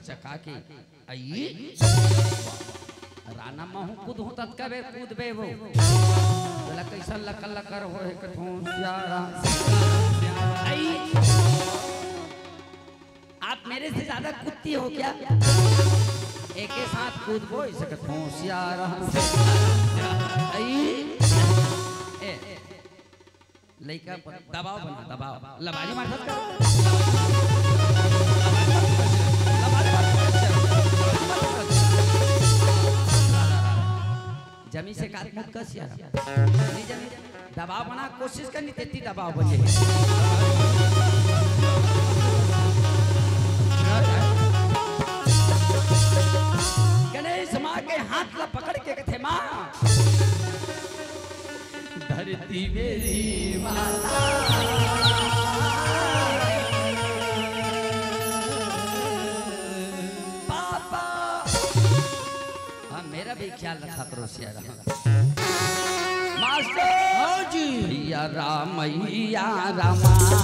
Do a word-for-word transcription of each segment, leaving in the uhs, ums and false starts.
चका के, आई। राना महू कूद हो ततका बेर कूदबे वो। बोला, "कैसन लकर लकर हो हे?" कथों, "सियाराम।" आई। आप मेरे से ज्यादा कूदती हो क्या? एक के साथ कूदबो, इसे कथों, "सियाराम।" आई। ए, लइका पर दबाव बना, दबाव। लबारी मार सकता है। लबारी मार सकता है। जमी से काट मुट कस यार। नहीं जमी। दबाव बना, कोशिश करनी, तेती दबाव बजे। गणेश माँ के हाथ ला पकड़ के कथे, "माँ।" धरती मेरी माता। पापा। हाँ, मेरा भी ख्याल रखा करो, सिया राम। मास्टर। हाँ जी। भैया राम, भैया रामा।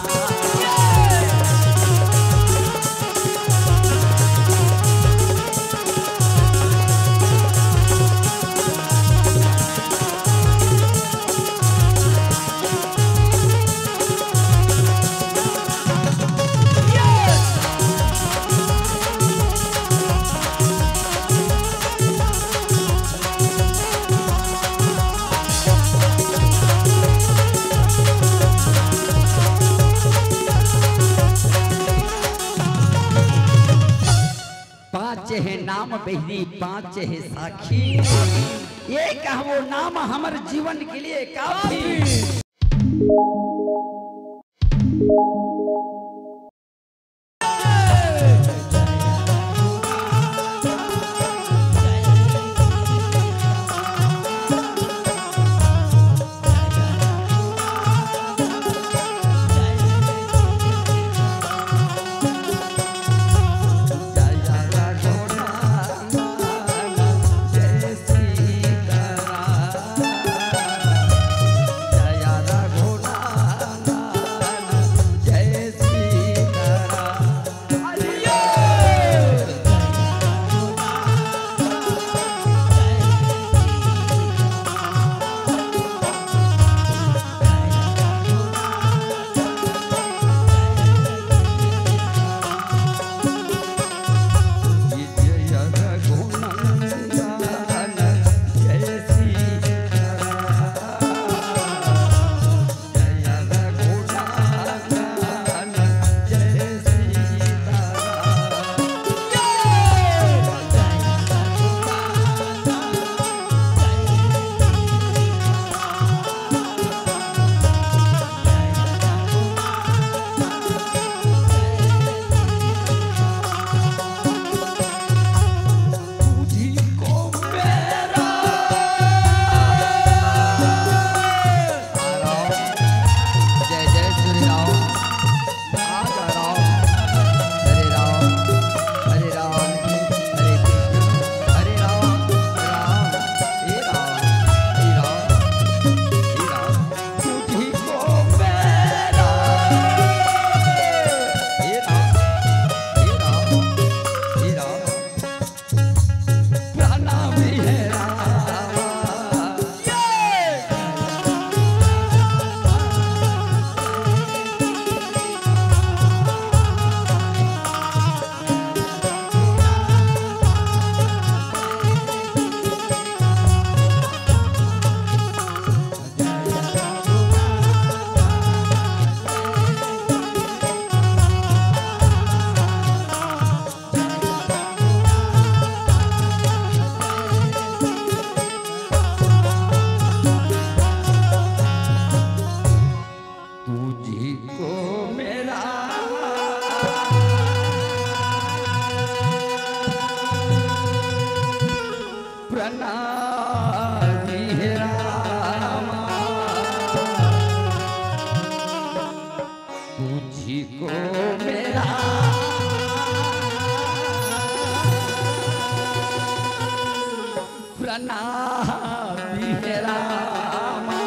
पाँच हे नाम बहिरी, पाँच हे साखी। ये कहवो नाम हमर जीवन के लिए काफी। जय जय श्री राम। राम राम। हरे राम, हरे राम, हरे कृष्ण, हरे राम, राम, हे राम, हे राम, हे राम। तुझको मेरा, हे राम, हे राम, हे राम। प्रणाम हे राम। तुझको मेरा प्रणाम हे रामा। तुझको मेरा प्रणाम हे रामा।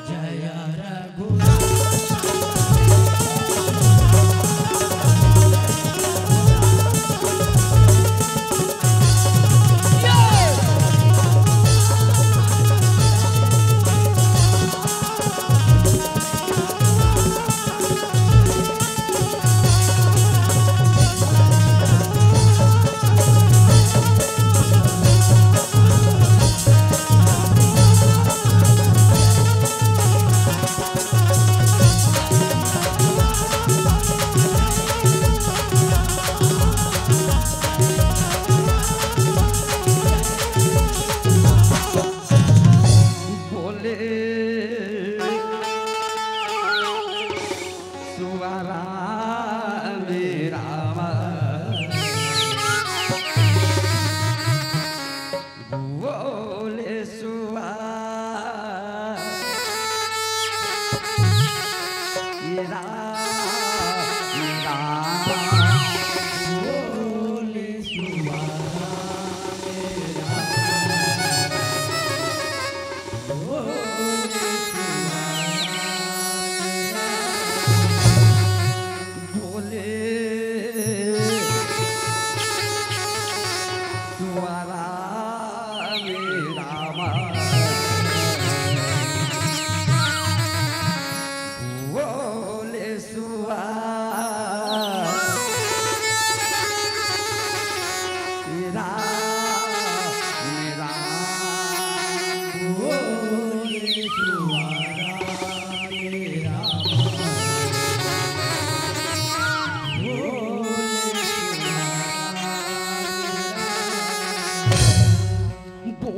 जय रघुनाथ।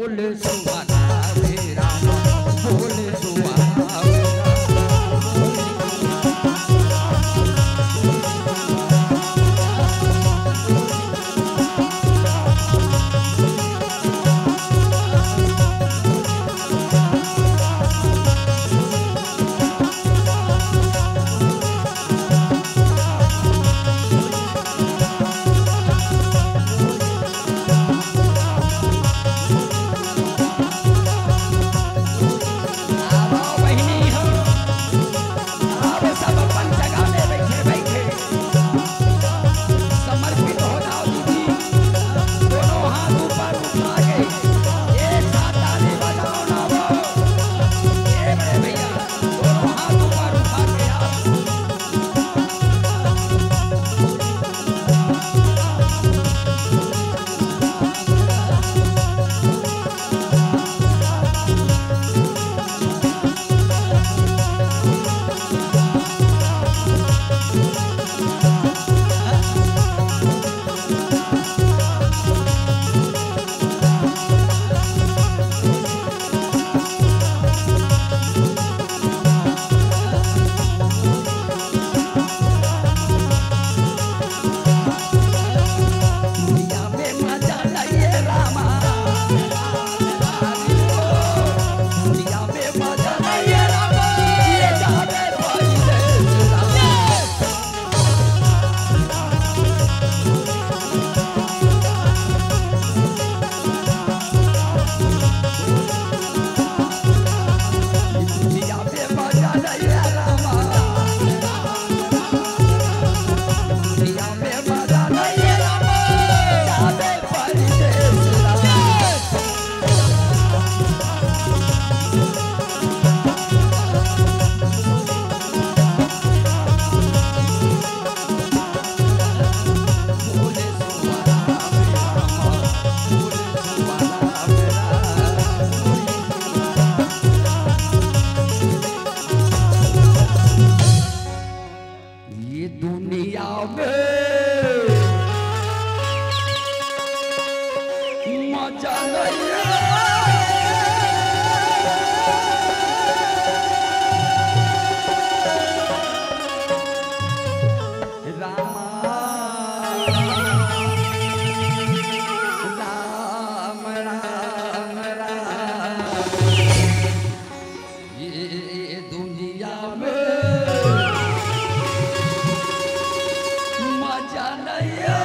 बोले सुहाना वे रामा, बोले सुहाना वे रामा। आओ बहिनी हो, आओ सब अपन जगह में बइठे, बइठे। समर्पित हो जाओ दीदी, दोनों हाथ ऊपर उठा के एक साथ ताली बजाओ ना वो। ए बड़े भैया, दोनों हाथ ऊपर उठा के आप ये दुनिया में मजा नहीं है। रामा, राम, राम, राम। ये दुनिया में मजा नहीं है।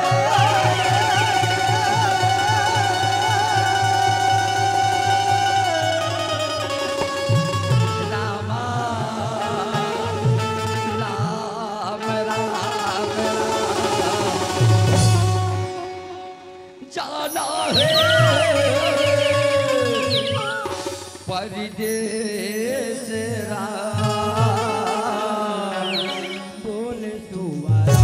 रामा, राम, राम, राम। जाना है परदेस राम, बोले दुआरा।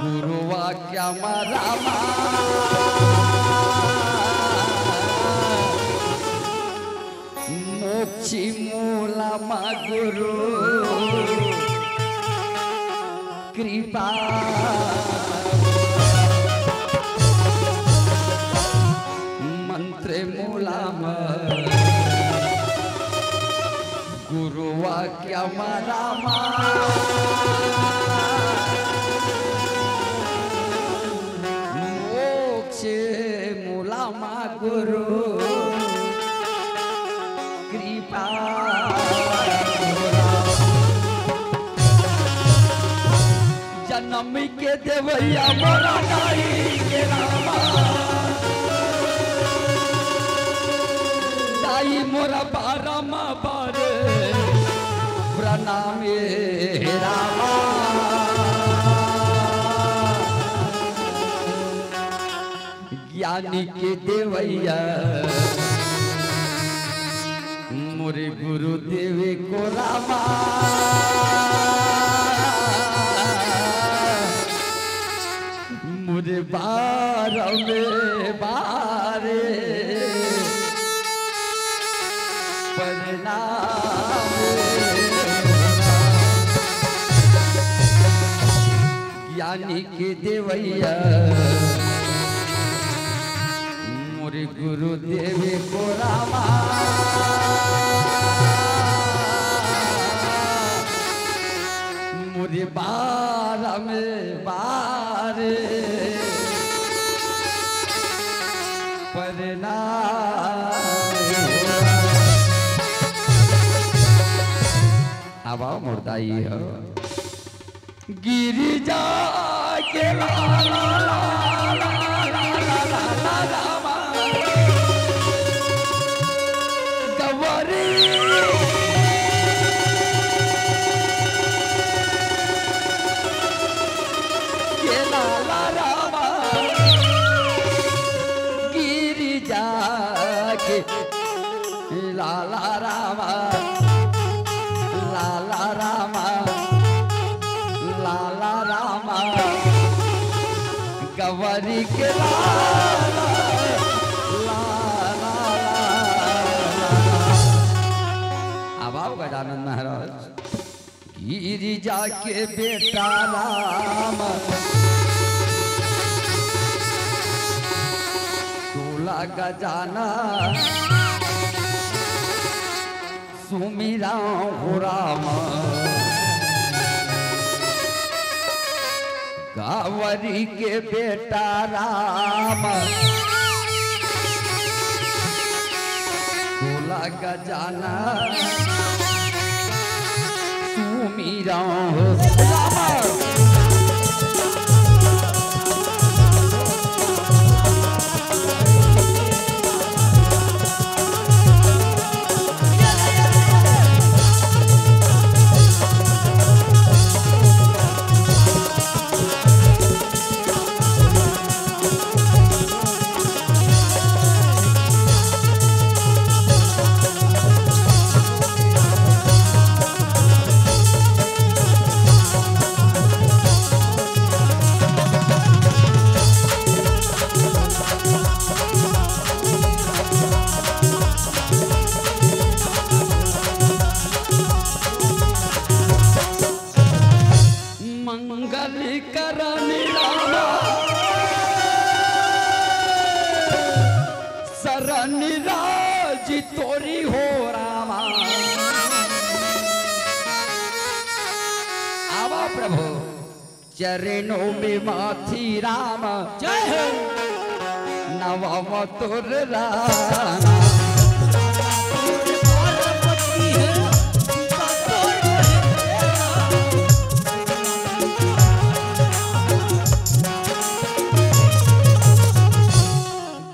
गुरुवाक्यम रामा, मोक्षमूलम गुरु कृपा, मंत्रमूलम गुरुवाक्यम रामा, मोक्षमूलम गुरु कृपा। जनम के देवइया मोरा दाई के रामा, दाई मोरा बारम बार प्रणाम हे रामा। ज्ञानी के देवइया मोरे गुरुदेव को रामा, मोरे बार में बारे प्रणाम। ज्ञानी के देवइया मोरे गुरुदेव को रामा, मोरे बार में बार प्रणाम। अब आओ मुर्दा ई हो। गिरिजा के लाला, लाला, लाला, लाला, रामा। गवरी के लाला रामा। गिरिजा के लाला रामा, लाला रामा, लाला रामा, गवरी के लाला, लाला, लाला। अब आओ गजानन महाराज। गिरिजा के बेटा राम, तोला गजाना सुमिरा हो राम। कांवरी के बेटा राम, तोला गजाना सुमिरा हो राम। मंगल करन रामा, सरन राज तोरी हो रामा। आवा प्रभु। चरणों में माथी राम। जय हो। नवम तुर राम।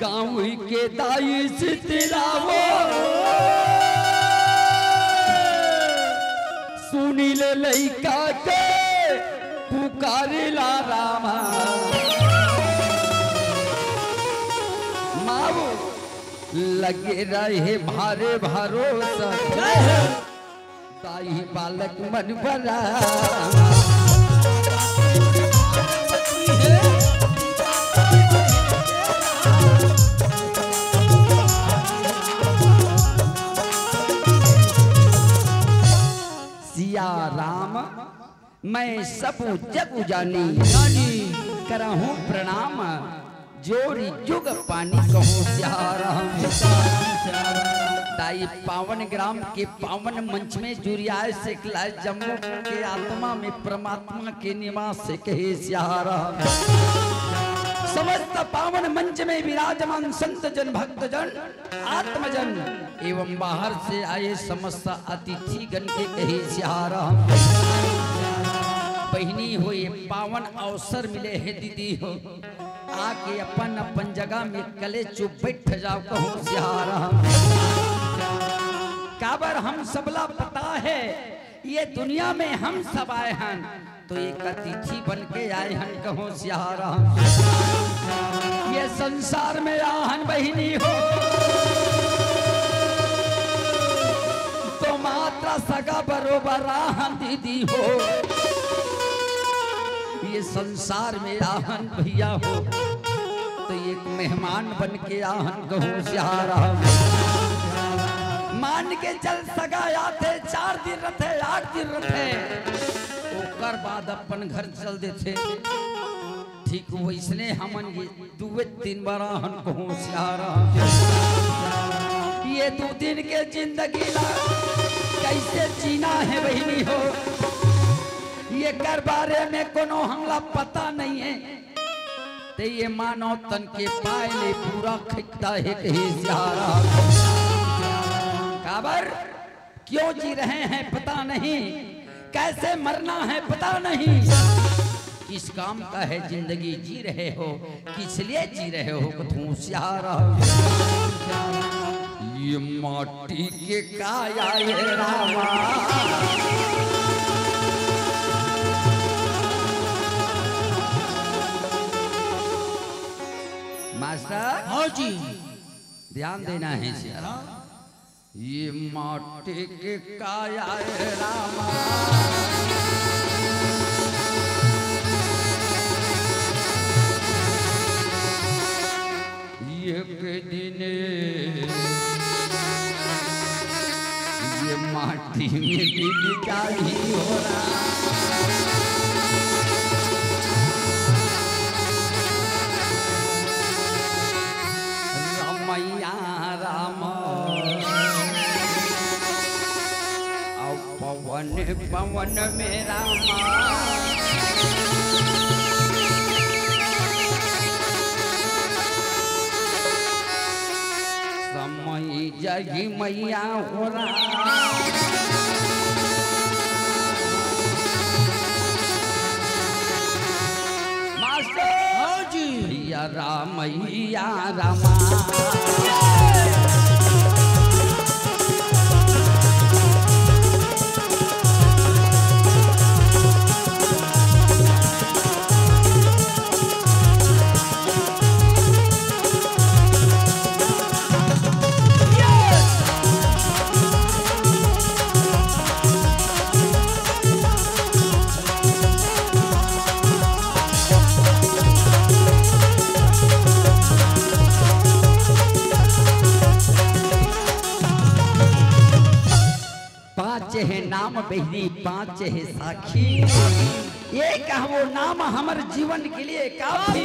गाँव के दाई सितरावो, सुनी ले लइका के पुकारिला रामा। माऊ लगे रहे भारे भरोसा। जय हो। ताई बालक मन बड़ा। सिया राम मैं सबु जगु जानी। जानी। करहूँ प्रणाम जोरी जुग पानी कहूँ सिया राम। ताई पावन ग्राम के पावन मंच में जुरियाए से कलाए जम्मो के आत्मा में परमात्मा के निवास से कहे सिया राम। समस्त पावन मंच में विराजमान संत जन भक्त जन आत्मजन एवं बाहर से आए समस्त अतिथि गण के कहे सिया राम। बहिनी हो ये पावन अवसर मिले हे दीदी हो, आके अपन अपन जगह में कले चुप बैठ जाओ कहूँ सिया राम। काबर हम सबला पता है ये दुनिया में हम सब आए हन तो एक अतिथि बन के आए हन कहूँ सिया राम। ये संसार में आहन बहिनी हो तो मात्रा सगा बरोबर आहन दीदी हो। ये संसार में आहन भैया हो तो एक मेहमान बन के आहन कहूँ सिया राम। मान के चल सगा आथे चार दिन रथे आठ दिन रथे ओकर बाद अपन घर चल देथे। ठीक वैसने हमन ये दुए तीन बार आहन कहूँ सिया राम। ये दू दिन के जिंदगी ला कैसे जीना है बहिनी हो, ये कर बारे में कोनो हमला पता नहीं है। ते ये मानव तन के पाए ले पूरा खिकता है कहे सिया राम। काबर क्यों जी रहे हैं पता नहीं, कैसे मरना है पता नहीं। किस काम का है जिंदगी जी रहे हो, किस लिए जी रहे हो कथूं सिया राम। ये माटी के काया ये रामा। मास्टर हाँ जी। ध्यान देना है सिया राम। ये माटी के काया है रामा। एक दिन ये माटी में मिल जाही हो राम। रमैया राम। अउ पवन पवन में रामा। समय जगी मैया हो राम। मास्टर हाँ जी। या रामैया रामा। पाँच है नाम बहिनी, पाँच है साखी। एक वो नाम हमर जीवन के लिए काफी।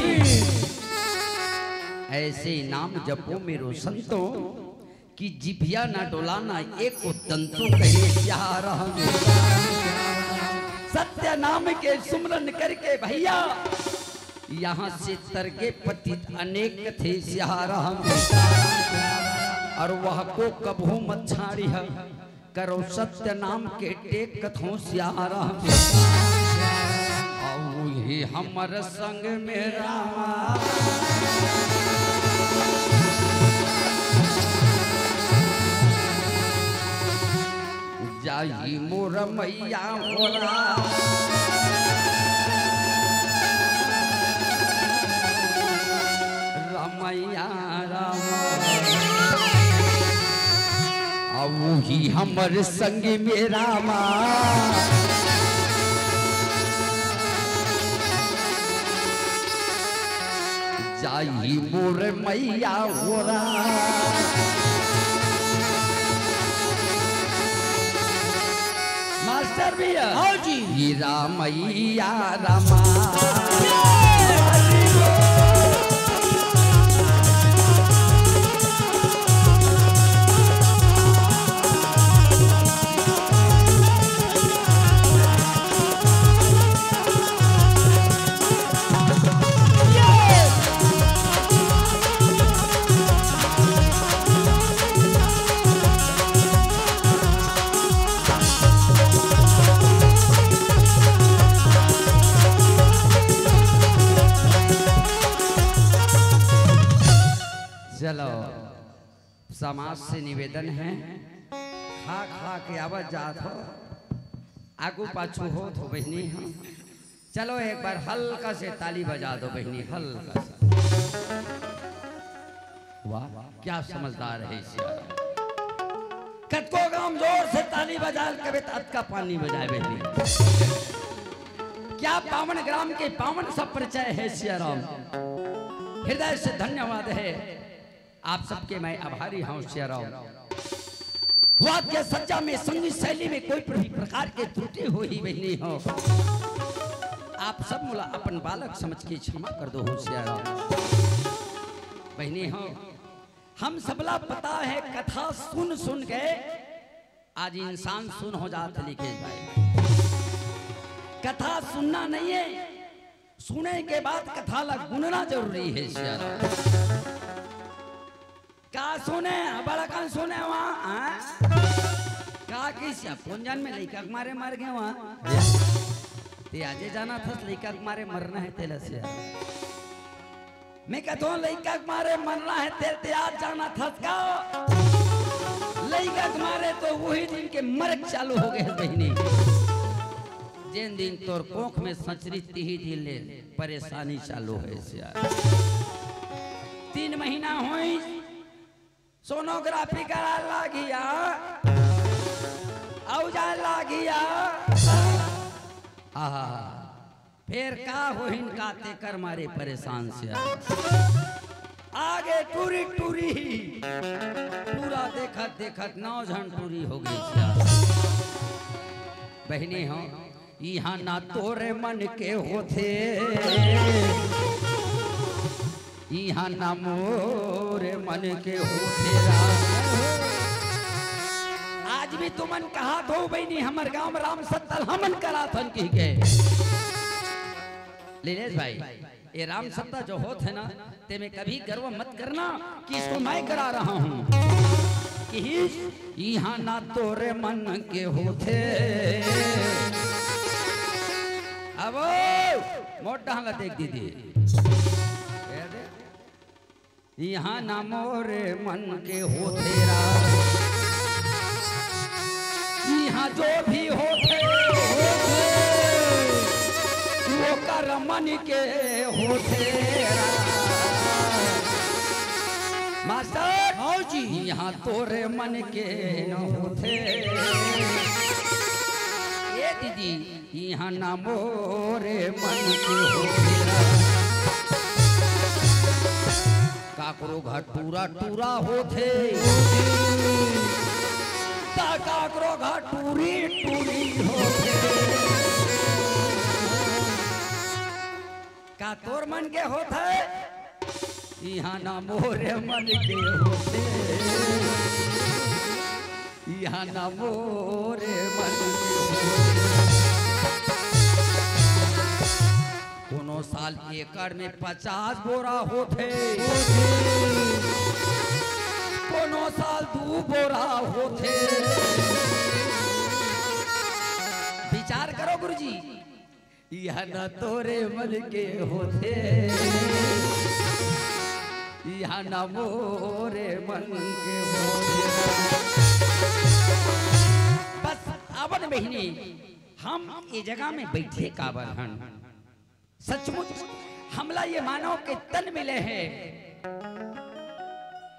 ऐसे नाम जपो मेरो संतो, कि जिभिया ना डोलाना एको दंतो कहे सिया राम। सत्य नाम के सुमरन करके भैया, यहाँ से तर के पतित अनेक थे सिया राम। अउ वह को कबहू मत छाड़ी है, करो सत्य नाम के टेक कथों सिया राम। अउ ही हमर संग में रामा। जाही मोर मैया हो राम। रमैया राम। अउ ही हम हमर संगी मेरा माँ जाही मोर मैया होरा। मास्टर भैया। हाँ जी। हीरा मैया रामा। चलो, समाज से निवेदन है, खा खा के आवत जात हो, आगू पाछू होत हो बहिनी हो। चलो, एक बार हल्का से ताली बजा दो बहिनी, हल्का से। वाह, क्या समझदार है सियाराम। कतको गाम जोर से ताली बजा के बे, अतका पानी बजाए बहिनी। क्या पावन ग्राम के पावन सा परिचय है सियाराम। हृदय से धन्यवाद है। आप सबके मैं आभारी हूँ सियाराम। वाद्य सज्जा में, संगीत शैली में कोई भी प्रकार के त्रुटि होही बहिनी हो, आप सब मोला अपन बालक समझ के क्षमा कर दो हो सियाराम। बहिनी हो, हम सबला पता है, कथा सुन सुन के आज इंसान सुन हो जात है, लिखे भाई। कथा सुनना नहीं है, सुने के बाद कथा ला गुनना जरूरी है सियाराम। का सुने, बड़ा कन सुने वहाँ, हाँ? का किस पुंजन में लइका के मारे मर गए वहाँ। ते आजे जाना था, लइका के मारे मरना है तेला सियाराम। मैं कहता हूँ, लइका के मारे मरना है, तेरे ते आज जाना था का? लइका के मारे तो वही दिन के मरक चालू हो गए बहिनी। जिन दिन तोर कोख में सचरी, तिही दिन ले परेशानी चालू है सियाराम। तीन महीना होई, सोनोग्राफी करा लागिया, औजार लागिया। आहा, फेर का होहिन का तेकर मारे परेशान सियाराम। आगे टूरी टूरी, पूरा देखत देखत नौ झन टूरी हो गई सियाराम। बहिनी हो, इहाँ ना तोरे मन के होथे, इहाँ ना मोरे मन के होथे राम। आज भी तुमन कहात हो बहिनी, हमर गांव में राम सत्ता ल हमन कराथन कहिके। लीलेश भाई, ये राम सत्ता जो होत है ना, ते में कभी गर्व मत करना कि इसको मैं करा रहा हूँ। कि इहाँ ना तोरे मन के होथे। अब मोर डहंगा देख दीदी। इहाँ ना मोरे मन के होथे राम। इहाँ जो भी होथे, होथे, ओकर मन के होथे राम। मास्टर, हाँ जी। इहाँ तोरे मन के न होथे। ए दीदी, इहाँ ना मोरे मन के होथे। काकरो घर टूरा टूरा होथे, त काकरो घर टूरी टूरी होथे। का तोर मन के होथे? इहाँ ना मोरे मन के होथे, इहाँ ना मोरे मन के होथे। कोनो साल एकड़ में पचास बोरा होथे, कोनो साल दू बोरा होथे। विचार करो गुरुजी, इहाँ ना तोरे मन के होथे, इहाँ ना मोरे मन के होथे। बस सावन महीने हम ये जगह में बैठे काबर हन। सचमुच हमला ये मानव के तन मिले है,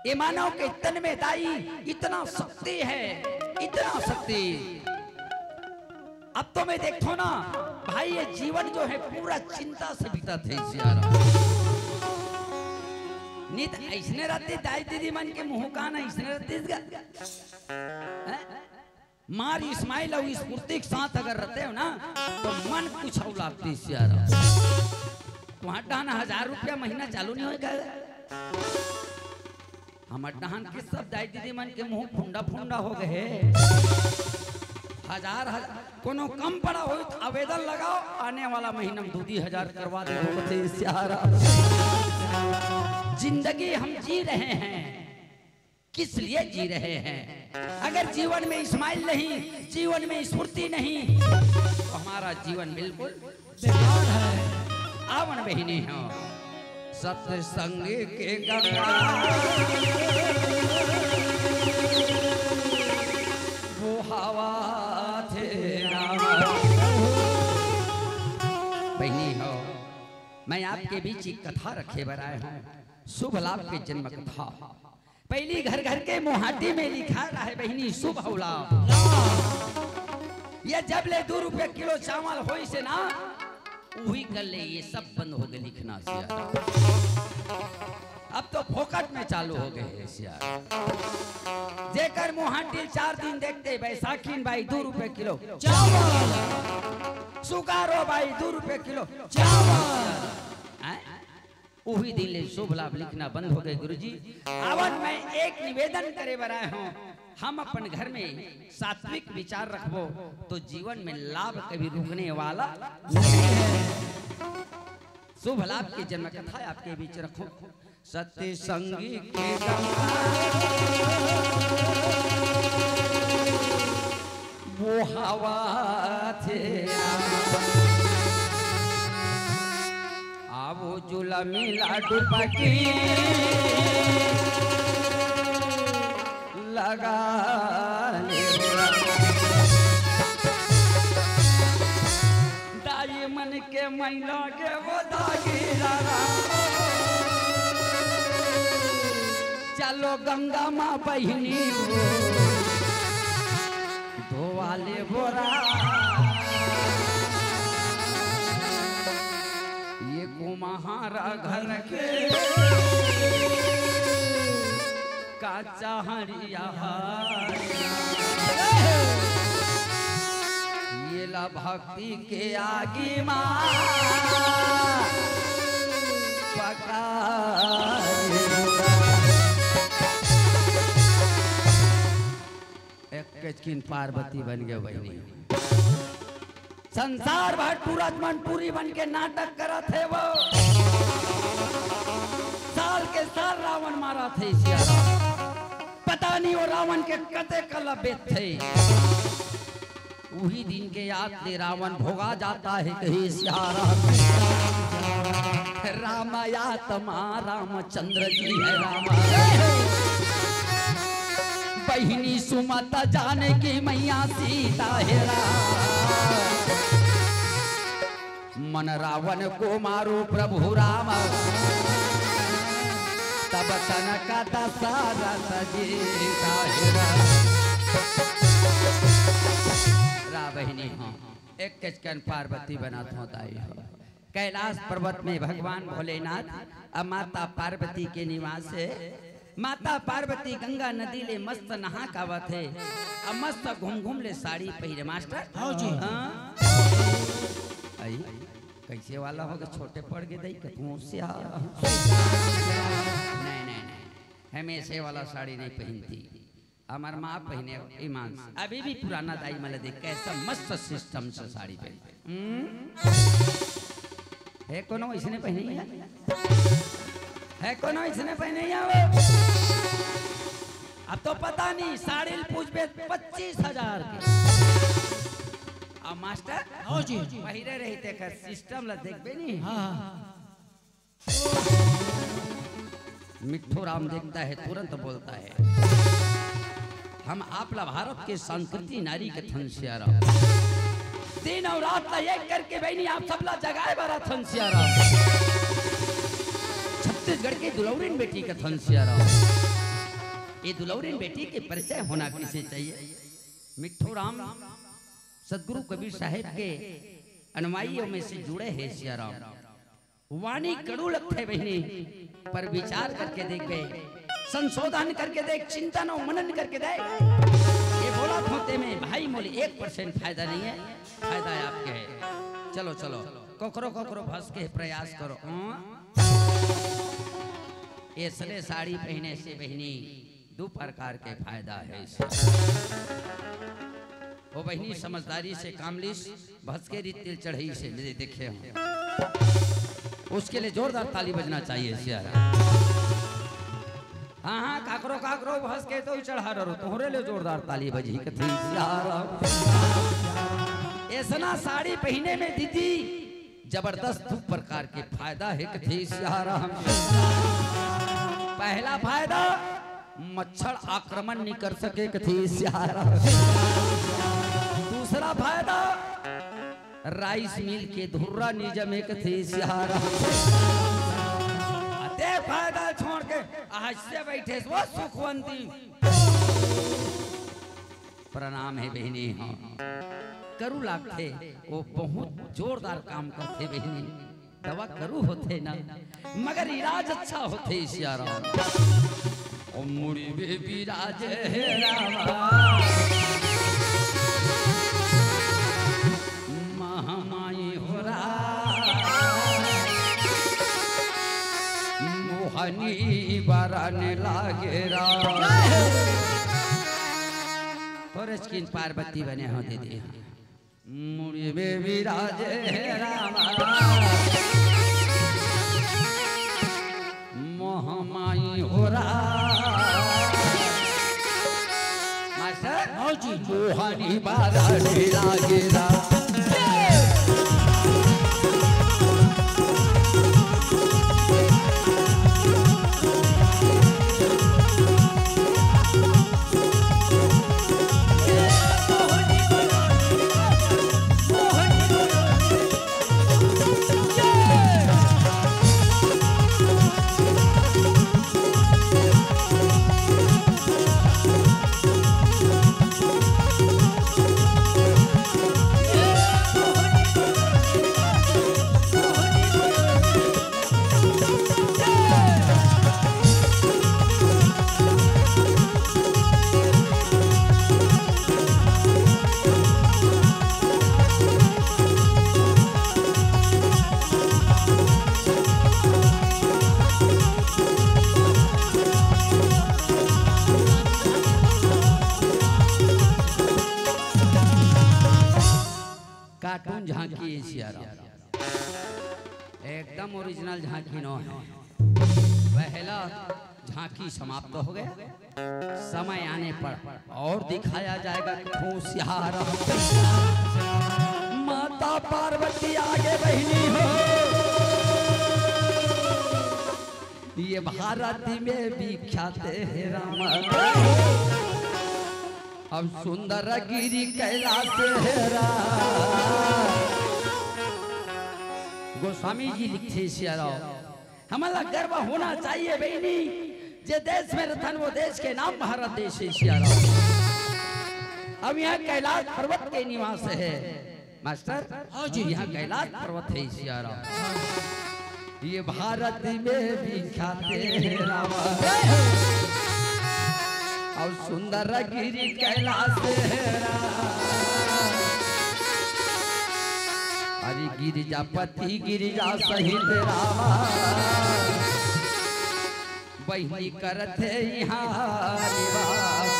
ये मानव के तन में दाई इतना शक्ति है। इतना शक्ति। अब तो मैं देखथों ना भाई, ये जीवन जो है पूरा चिंता से बीतत हे सियारा। नहीं तो ऐसने रहते दाई दीदी मन के मुंह का ना, ऐसने रहते इसका। हैं? मार स्माइल अउ स्फूर्ति के साथ अगर रहते हो ना, तो मन कुछ अउ लागते सियारा। तुम्हार डहन हजार रुपया महीना चालू नहीं होय का? हमर डहन के सब दाई दीदी मन के मुंह फुंडा फुंडा हो गए हे। हजार, हजार, कोनो कम पड़ा होई तो आवेदन लगाओ, आने वाला महीना में दू दी हजार करवा दे, बोलते सियारा। जिंदगी हम जी रहे हैं, किस लिए जी रहे हैं? अगर जीवन में स्माइल नहीं, जीवन में स्फूर्ति नहीं, तो हमारा जीवन बिल्कुल बेकार है। आवन बहिनी हो, सत्संग के गंगा वो हवा थे राम। बहिनी हो, मैं आपके बीच एक कथा रखे बर आए हूँ, शुभ लाभ के जन्म कथा। पहली घर घर के मुहाटी में लिखा रहे बहिनी शुभ हौला। ये जब ले दू रुपया किलो चावल होइसे ना, उही कर ले ये सब बंद हो गए लिखना सियारा। अब तो फोकट में चालू हो गए हे सियारा। जेकर मुहाटी चार दिन देखते, बैसाखी बाई दू रुपया किलो चावल, सुकारो बाई दू रुपया किलो चावल। हैं? उही दिन ले शुभ लाभ लिखना बंद हो गए गुरुजी। आवन मैं एक निवेदन करे बर आए हूँ, हम अपन घर में सात्विक विचार रखबो तो जीवन में लाभ कभी रुकने वाला नहीं है। शुभ लाभ की जन्म कथा आपके बीच रखो। सत्संगी के गंगा वो हवा थे। आवो जुलमी लाडू पकी लगा ले। दाई मन के मैला के वो दागी लगा। चलो गंगा माँ बहिनी हो, धोवा ले बोरा। ये कुम्हारा घर के काचा हड़िया हार। ये ला भक्ति के आगी मा पका। एक केचकिन पार्वती बन गए बहिनी। संसार भर टूरा मन टूरी बन के नाटक करत हे वो। साल के साल रावण मारत हे सियारा। पता नहीं वो रावण के कते कला बेत थे। उही दिन के याद ले रावण भोगा जाता है कहे सियारा। राम आत्मा रामचंद्र जी है राम। बहिनी सुमत जानकी मैया सीता है राम। मन रावण को मारो प्रभु राम, तब तन का दशरथ जीता है राम। रा बहिनी हो, एक केचकिन पार्वती बनात हो दाई हो। कैलाश पर्वत में भगवान भोलेनाथ अउ माता पार्वती के निवास हे। माता पार्वती गंगा नदी ले मस्त नहा के आवत हे, अउ मस्त घूम घूम ले साड़ी पहिरे मास्टर। हाँ जी। हाँ। आई, कैसे वाला हो गए, छोटे पड़ गए दई के तू से आ। नहीं, नहीं, नहीं, हम ऐसे वाला साड़ी नहीं पहनती। हमार माँ पहिने ईमान से। अभी भी पुराना दाई मन ला देख, कैसा मस्त सिस्टम से साड़ी पहने। हम्म? है कोनो इसने पहने है? है कोनो इसने पहने है वो? अब तो पता नहीं, साड़ी पूछबे पच्चीस हजार के। अब मास्टर? हाँ जी। पहिरे रही तेकर सिस्टम ला देखबे नहीं। हाँ, हाँ। मिट्ठू राम देखता है, तुरंत बोलता है। हम आप ला भारत के संस्कृति नारी कथन सियारा। दिन अउ रात ला एक करके बहिनी आप सब ला जगाए बर अथन सियारा। छत्तीसगढ़ के दुलौरिन बेटी कथन सियारा। ये दुलौरिन बेटी के परिचय होना किसे चाहिए? मिट्ठू राम सतगुरु कबीर साहेब के अनुयायियों में से जुड़े हे सिया राम। वाणी कड़ू लगथे बहिनी, पर विचार करके देखबे, संशोधन करके देख, चिंतन अउ मनन करके देख। ये बोला थोते में भाई मोली एक percent फायदा नहीं है, फायदा है आपके है। चलो, चलो, कोकरो, कोकरो भस के प्रयास करो। अं? ऐसने साड़ी पहिने से बहिनी दू प्रकार के फायदा हे। वो बहिनी समझदारी से काम लिस, भसके रीत तेल चढ़ई से मेरे देखे हूँ। उसके लिए जोरदार ताली बजना चाहिए सिया राम। हाँ, हाँ, काकरो, काकरो भसके तो ही चढ़ा डरो, तोहरे ले जोरदार ताली बजी कथी सिया राम। ऐसना साड़ी पहिने में दीदी जबरदस्त दू प्रकार के फायदा हे कथे सिया राम। पहला फायदा, मच्छर आक्रमण नहीं कर सके कथे सिया राम। दूसरा फायदा, राइस मिल के धुर्रा नहीं जमे कथे सिया राम। अते फायदा छोड़ के आज से बैठे वो सुखवंती। प्रणाम हे बहिनी हो। करू लागथे, वो बहुत जोरदार काम करथे बहिनी। दवा करू होथे ना, मगर इलाज अच्छा होथे सिया राम। ओ मुड़ी में विराजे हे रामा, महामाई हो राम, मोहनी बरन लागे राम। तोरे स्किन पार्वती बने हो दीदी। मुड़ी में विराजे हे रामा, महामाई हो राम। मास्टर, हाँ जी। मोहनी बरन लागे राम। कार्टून झांकी हे सिया राम, एकदम ओरिजिनल झांकी नो हे। पहला झांकी समाप्त हो गया, समय आने पर और दिखाया जाएगा। खूब सिया राम, माता पार्वती आगे बहिनी हो, ये भारत में विख्यात हे राम। अब सुंदर गिरी कैलाश हे राम। गोस्वामी जी लिखथे सिया राम, हमन ला गर्व होना चाहिए बहिनी, जे देश में रथन वो देश के नाम भारत देश हे सिया राम। अब यहाँ कैलाश पर्वत के निवास हे मास्टर। हाँ जी। यहाँ कैलाश पर्वत हे सिया राम। ये भारत में विख्यात हे राम। और सुंदर गिरी कैलाश हे राम। अरे गिरिजापति गिरिजा सहित राम, बहिनी करत हे यहाँ निवास।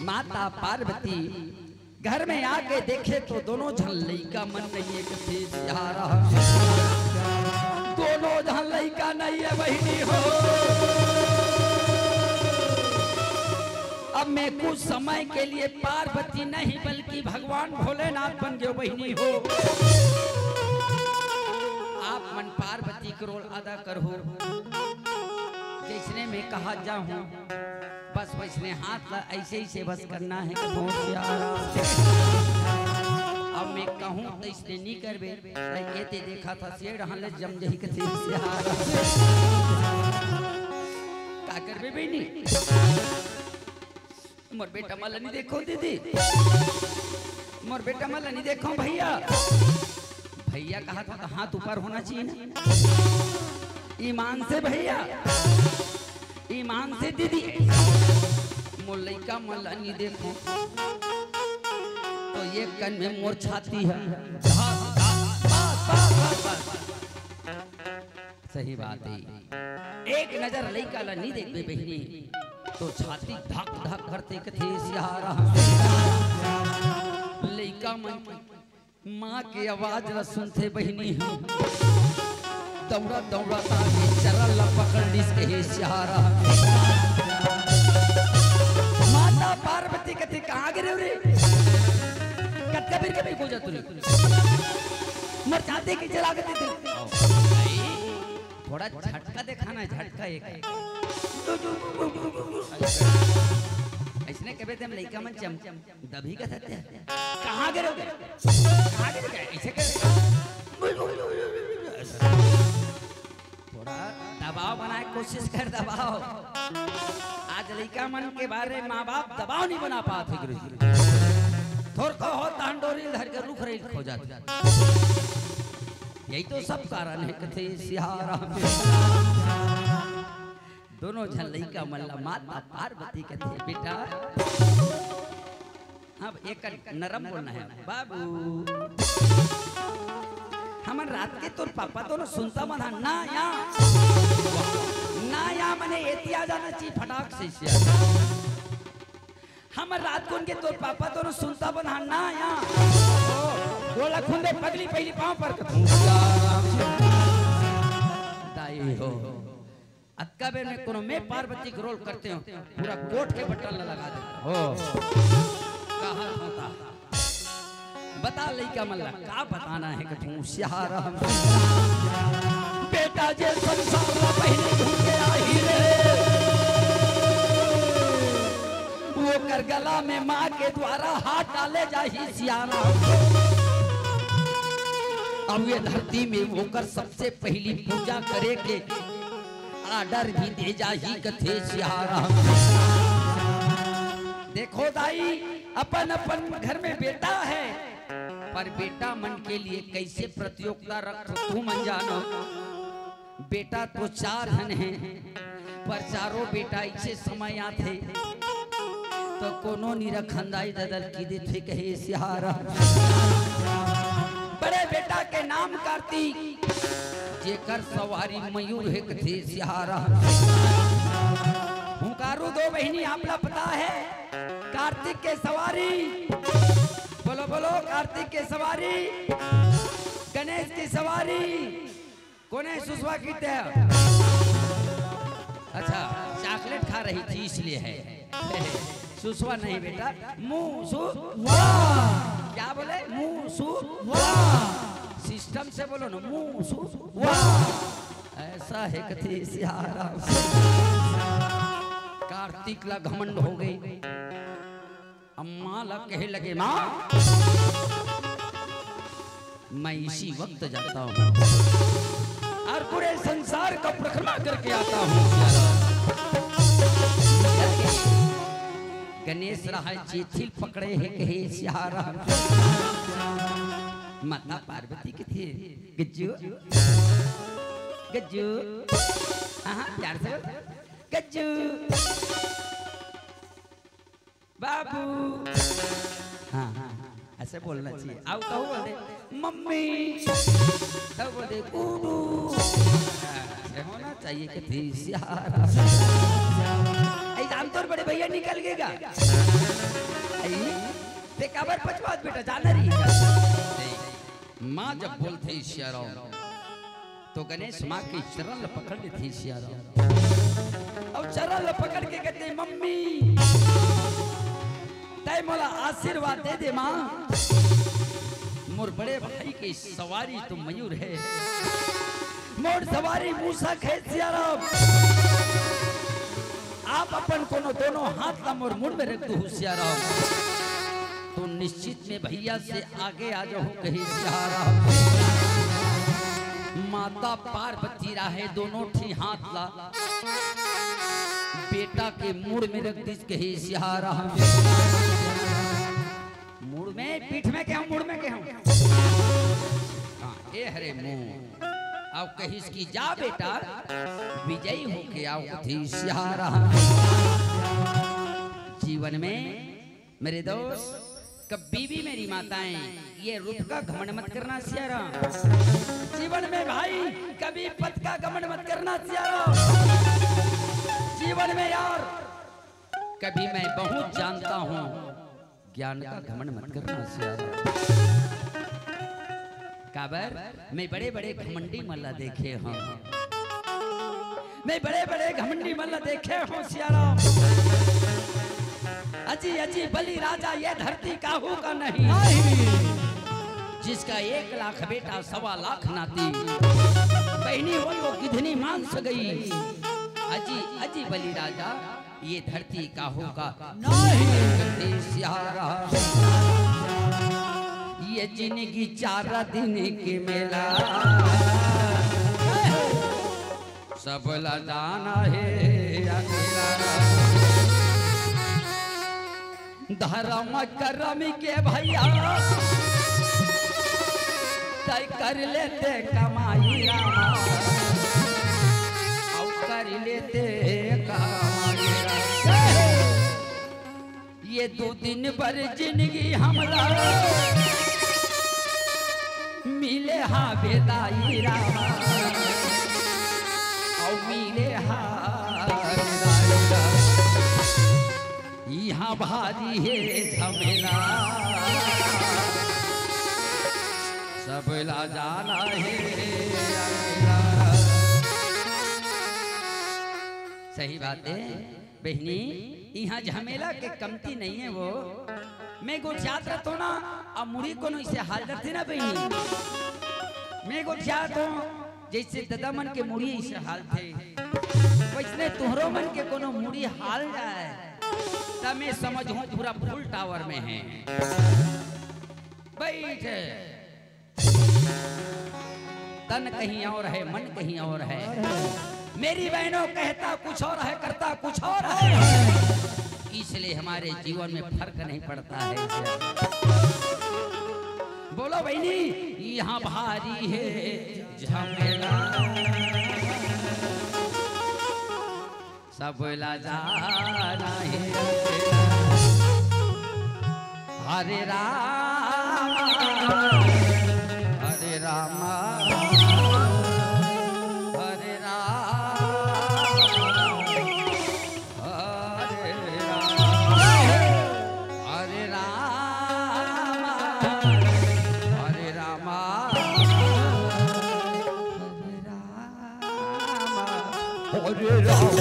माता पार्वती घर में आके देखे तो दोनों झन लइका मन नहीं हे कथे सिया राम। दोनों झन लइका नहीं हे बहिनी हो। अब मैं कुछ समय के लिए पार्वती नहीं बल्कि भगवान भोलेनाथ बन गयो बहिनी हो। आप मन पार्वती के रोल अदा करहू, जैसने मैं कहा जाहूँ बस वैसने हाथ ला ऐसे ही से बस करना हे। कथों सिया राम। अब मैं कहूँ तो इसने नहीं करबे, तो ये ते देखा था शेर हले जम जही कथे सिया राम। का करबे बहिनी? मोर बेटा मन ला नहीं देखो दीदी, मोर बेटा मन ला नहीं देखो भैया। भैया कहा था तो हाथ ऊपर होना चाहिए ना। ईमान से भैया, ईमान से दीदी, मोर लइका मन ला नहीं देखो तो ये कन में मोर छाती है। धक, धक, बस, बस, बस, बस। सही बात है। एक नजर लइका ला नहीं देखबे बहिनी तो छाती धक धक करथे कथे सियारा। लइका मन माँ के आवाज ला सुनथे बहिनी हो, दौड़ा दौड़ा ताके चरण ला पकड़ लिस कहे सियारा। माता पार्वती कथे कहाँ गिरे रे? कतका बेर के भी को जातू रे? मर जाते की चला के दे। थोड़ा झटका देखाना है, झटका एक। ऐसने कबे ते हम लइका मन चम दबी का सत्य। कहाँ गिरोगे? कहाँ गिरोगे? ऐसे कर। थोड़ा दबाव बनाए कोशिश कर, दबाव। आज लइका मन के बारे माँ बाप दबाव नहीं बना पाते गुरु जी। थोर को हो तांडोरी धर के रुख रही खो जाते। यही तो सब कारण है कथे सियारा। दोनों झन लइका मन ला माता पार्वती कथे बेटा। अब एक नरम बोलना है बाबू। हमन रात के तोर पापा दोनों सुनता मन हा ना या, ना या मने एती आ जाना चाहिए फटाक से सियारा। हमर रात कोन के तोर पापा दोनों सुनता बन हा ना या। बोला खुंदे पगली पहली पाँव पर कथूं। दाई हो। अतका बेर में कोनो मैं पार्वती के रोल करते हो, पूरा कोर्ट के बटन ला लगा दे हो। कहा होता। बता लइका मन ला का बताना है कथूं सियारा। बेटा जे संसार ला पहली घूम के आही रे, वो कर गला में माँ के द्वारा हाथ डाले जाही सियारा। अब ये धरती में ओकर सबसे पहली पूजा करे के आर्डर भी दे जाही कथे सियारा। देखो दाई, अपन अपन घर में बेटा है, पर बेटा मन के लिए कैसे प्रतियोगिता रखथो तू मन जानो। बेटा तो चार झन है, पर चारों बेटा ऐसे समय आथे तो कोनो निरखंदाई ददल की देथे कहे सियारा। बड़े बेटा के नाम कार्तिक, जेकर सवारी मयूर हे कथे सियारा। हुंकारू दो बहिनी आप ला पता है कार्तिक के सवारी। बोलो बोलो कार्तिक के सवारी, गणेश की सवारी। कोने सुसवा की तय? अच्छा, चॉकलेट खा रही थी इसलिए है। सुसवा नहीं बेटा, मुसु वाह। क्या बोले? मुसु वाह। सिस्टम से बोलो ना, मुसु वाह। ऐसा है कथे सियारा। कार्तिक ला घमंड हो गई। अम्मा ला कहे लगे, माँ, मैं इसी वक्त जाता हूँ और पूरे संसार का परिक्रमा करके आता हूँ। गणेश रहा चेथिल पकड़े है कहे सियारा। माता पार्वती कथे, गज्जू, गज्जू, हाँ, हाँ, प्यार से बोल, गज्जू। बाबू। हाँ, हाँ, हाँ, ऐसे बोलना चाहिए। आओ, कहू बोल दे, मम्मी। तब बोल दे, गुडू। हाँ, ऐसे होना चाहिए कि धीसियारा। ऐ जान तोर बड़े भैया निकल गए गा। ऐ, ते काबर पचवात बेटा, जाना रही। माँ जब बोलथे सियाराम, तो गणेश माँ के चरण ल पकड़ लेथे सियाराम। अउ चरण ल पकड़ के कहथे, "मम्मी, तय मोला आशीर्वाद दे दे माँ। मोर बड़े भाई के सवारी तो मयूर है, मोर सवारी मूसक है सियाराम।" आप अपन कोनो दोनों हाथ ला मोर मुड़ में रख दू सियाराम, तो निश्चित में भैया से आगे आ जाहूं कही सियाराम। माता पार्वती राहे दोनों ठी हाथ ला, बेटा के मुड़ में रख दिस, कहिस, "सियाराम।" मुड़ में, पीठ में के हूँ, मुड़ में के हूँ। हाँ, ए हरे मुड़। अब कहिस कि जा बेटा, विजयी होके आओ, कहिस, "सियाराम।" जीवन में मेरे दोस्त, कभी भी मेरी माताएं, ये रूप का घमंड मत करना सियाराम। जीवन में भाई, कभी पद का घमंड मत करना सियाराम। जीवन में यार, कभी मैं बहुत जानता हूँ, ज्ञान का घमंड मत करना सियाराम। काबर, मैं बड़े-बड़े घमंडी मन ला देखे हूँ। मैं बड़े-बड़े घमंडी मन ला देखे हूँ, सियाराम। अजी, अजी, बलि राजा, ये धरती काहू का नहीं। नहीं। जिसका एक लाख बेटा, सवा लाख नाती। बहिनी वो तो कितनी मान से गई। अजी, अजी, बलि राजा, ये धरती काहू का नहीं। सियाराम। ये जिंदगी चार दिन के मेला, सब ला जाना है अकेला। धर्म कर्म के भैया, तय कर लेते कमाई रामा, और कर लेते कमाई रामा। ये दू दिन बर जिंदगी हमला मिले हा बेदाई रामा, और मिले हा बेदाई रामा। यहाँ भारी है झमेला, सब ला जाना है अकेला। सही बात है बहिनी, यहाँ झमेला के कमती नहीं है वो। मैं गोठियात रहतो ना, अब मुड़ी कोनो इसे हाल रखते ना बहिनी। मैं गोठियात हूँ, जैसे ददा मन के मुड़ी इसे हाल थे, वैसने तुहरो मन के कोनो मुड़ी हाल जाए, तब मैं समझ हूँ पूरा फुल टावर में है। बैठ, तन कहीं और है, मन कहीं और है। मेरी बहनों, कहता कुछ और है, करता कुछ और है, इसलिए हमारे जीवन में फर्क नहीं पड़ता है। बोलो बहिनी, यहाँ भारी है झमेला, सब ला जाना है। हरे राम, हरे राम, हरे राम, हरे राम, हरे राम, हरे राम। हरे राम।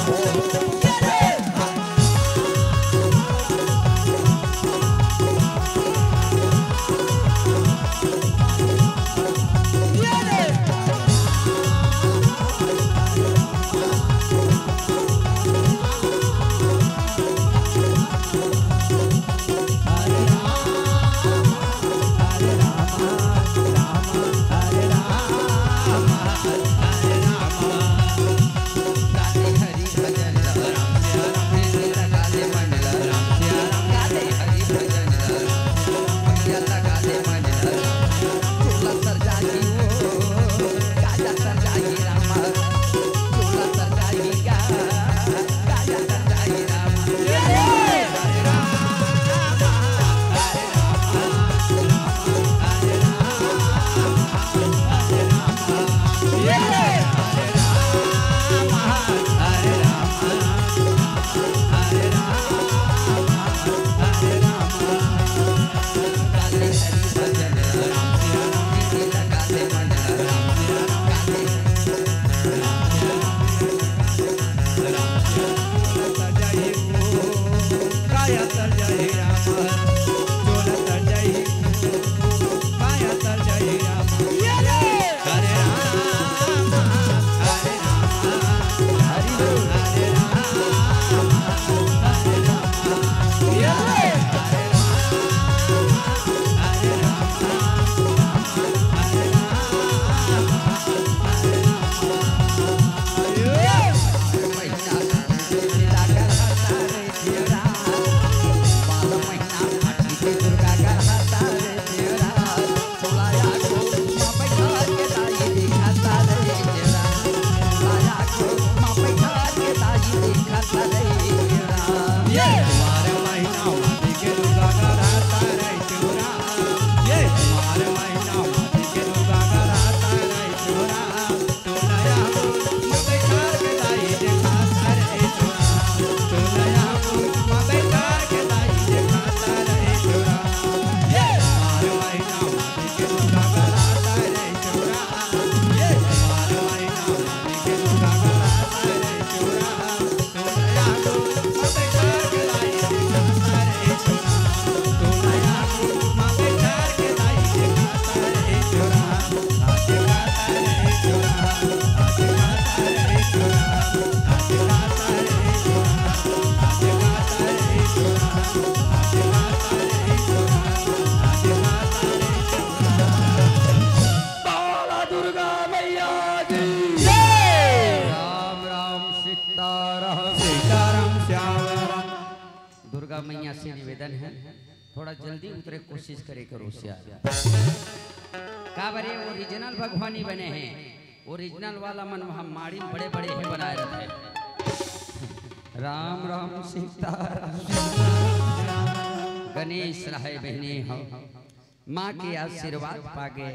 मैया से निवेदन है, थोड़ा जल्दी उतरे कोशिश करे करो सिया। का बरे ओरिजिनल भगवानी बने हैं, ओरिजिनल वाला मन वहाँ माड़ी में बड़े बड़े हे बनाए रहते हैं। राम राम सीताराम। गणेश रहे बहिनी हो, माँ के आशीर्वाद पागे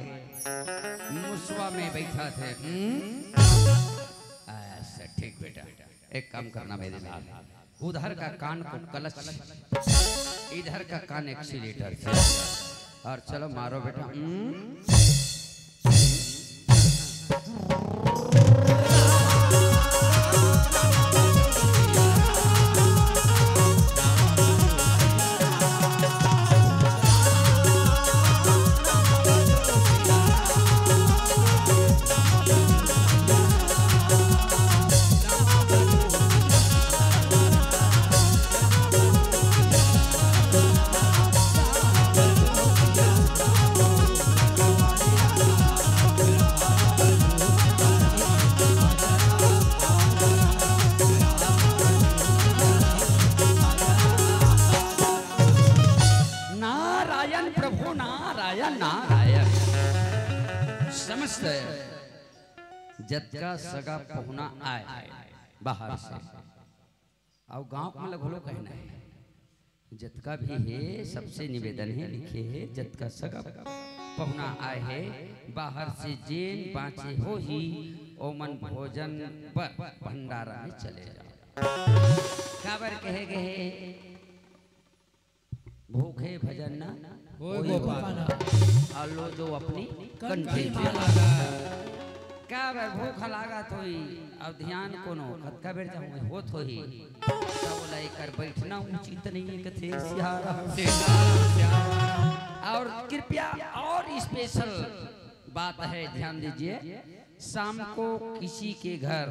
मुसवा में बैठा थे। हम्म? अच्छा, ठीक बेटा, एक काम करना मेरे साथ, उधर का कान को क्लच, इधर का कान एक्सीलेटर से, और चलो मारो बेटा। हम्म? नारायण प्रभु नारायण नारायण। समस्त जतका सगा पहुना आए बाहर से, अउ गांव के मन ल घलो कहना है, जतका भी हे सबसे निवेदन है, लिखे है, जतका सगा पहुना आए है बाहर से, जेन बाँचे होही ओमन भोजन बर भंडारा में चले जाओ। काबर कहे गए हे, भूखे भजन ना होय होय गोपाल। गोपाल। और लो जो अपनी कंठी कंठी में माला। का बे भूख लागत होही, अब ध्यान कोनो कतका बेर जाऊँ होत होही, त ओला एकर बैठना उचित नहीं है, कथे सियारा। और कृपया और स्पेशल बात है, ध्यान दीजिए, शाम को किसी के घर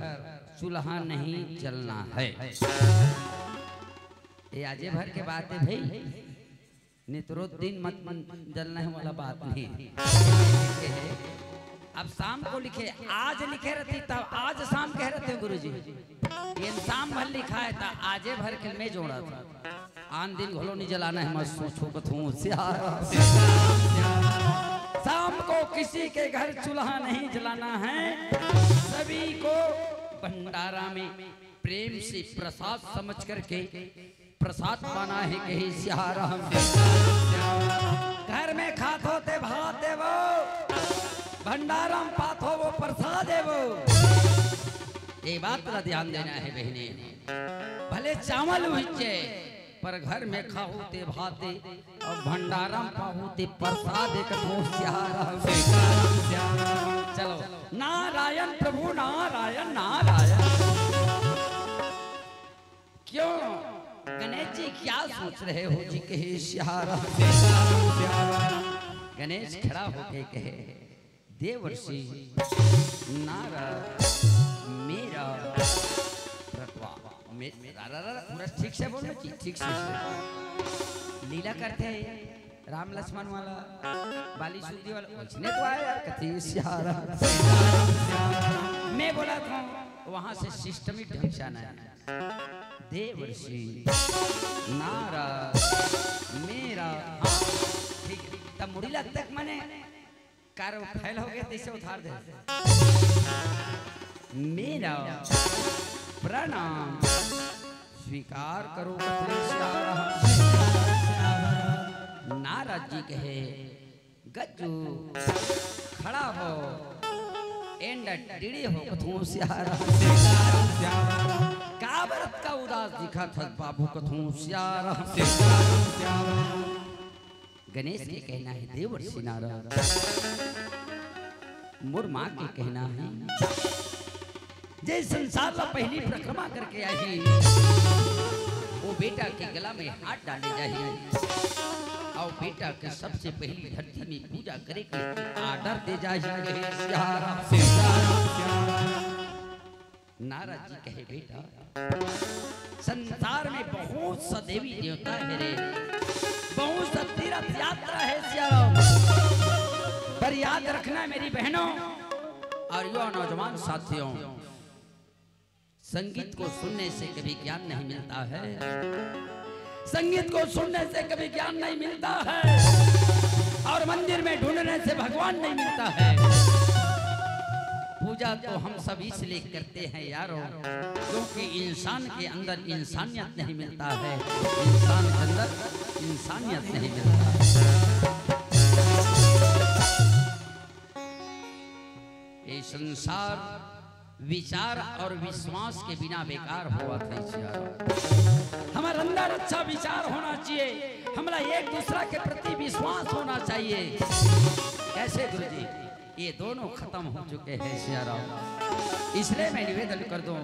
चूल्हा नहीं जलना है। ये आजे भर के बात है भाई, नित रोज दिन मत जलना है वाला बात नहीं है। अब शाम को लिखे, आज लिखे रहती तब आज शाम कह रहते हैं गुरुजी, ये शाम भर लिखा है तो आजे भर के मैं जोड़ा था। आन दिन घलो नहीं जलाना है, मत सोचो कथूं सियारा। शाम को किसी के घर चूल्हा नहीं जलाना है, सभी को भंडारा में प्रेम से प्रसाद समझ करके प्रसाद पाना है, कहे सियाराम। घर में खात होते भात देवो, भंडारा में पात हो वो प्रसाद देवो। ये बात ला ध्यान देना है बहने, भले चावल उहिचे पर घर में खाहू ते भाते और भंडारा में पाहू ते प्रसाद, एक तो सियाराम। चलो, नारायण प्रभु नारायण नारायण। क्यों गणेश जी क्या सोच रहे हो जी, कहे सियाराम। गणेश खड़ा होके कहे, देवर्षि नारद मेरा प्रतवा मे-, रा, रा, रा, पूरा ठीक से बोलना जी, ठीक से। लीला करते हैं राम लक्ष्मण वाला, बाली सुग्रीव वाला, उसने तो आया यार, कथी सियारा। मैं बोला था वहां से सिस्टमिक ढंग से आना है। देवर्षि नारद मेरा, हाँ, ठीक है। तब मुड़ी लगता है, मैंने कार फैल हो गया, तैसे उतार दे। मेरा प्रणाम स्वीकार करो, कथन सियारा। नारद जी कहे, गज्जू खड़ा हो, एंड डीडी हो, कथन सियारा। का बरत का उदास दिखा था बाबू, कथन सियारा। गणेश के कहना है, देवर्षि नारद, मोर माँ के कहना है, जे संसार ला पहली परिक्रमा करके आही, वो बेटा के गला में हाथ डाले जाही, और बेटा के सबसे पहली धरती में पूजा करे के ऑर्डर दे जाही। नारद जी कहे, बेटा, संसार में बहुत सा देवी देवता है रे, बहुत सा तीर्थ यात्रा है सियाराम, पर याद रखना मेरी बहनों और युवा नौजवान साथियों, संगीत को सुनने से कभी ज्ञान नहीं मिलता है, संगीत को सुनने से कभी ज्ञान नहीं मिलता है और मंदिर में ढूंढने से भगवान नहीं मिलता है। पूजा तो हम सब इसलिए करते हैं यारो, क्योंकि इंसान के अंदर इंसानियत नहीं मिलता है, इंसान के अंदर इंसानियत नहीं मिलता है। ये संसार विचार और विश्वास के बिना बेकार होवत हे। हमर अंदर अच्छा विचार होना चाहिए, हमला एक दूसरा के प्रति विश्वास होना चाहिए। कैसे गुरुजी? ये दोनों खत्म हो चुके हैं सियाराम। इसलिए मैं निवेदन कर दूं,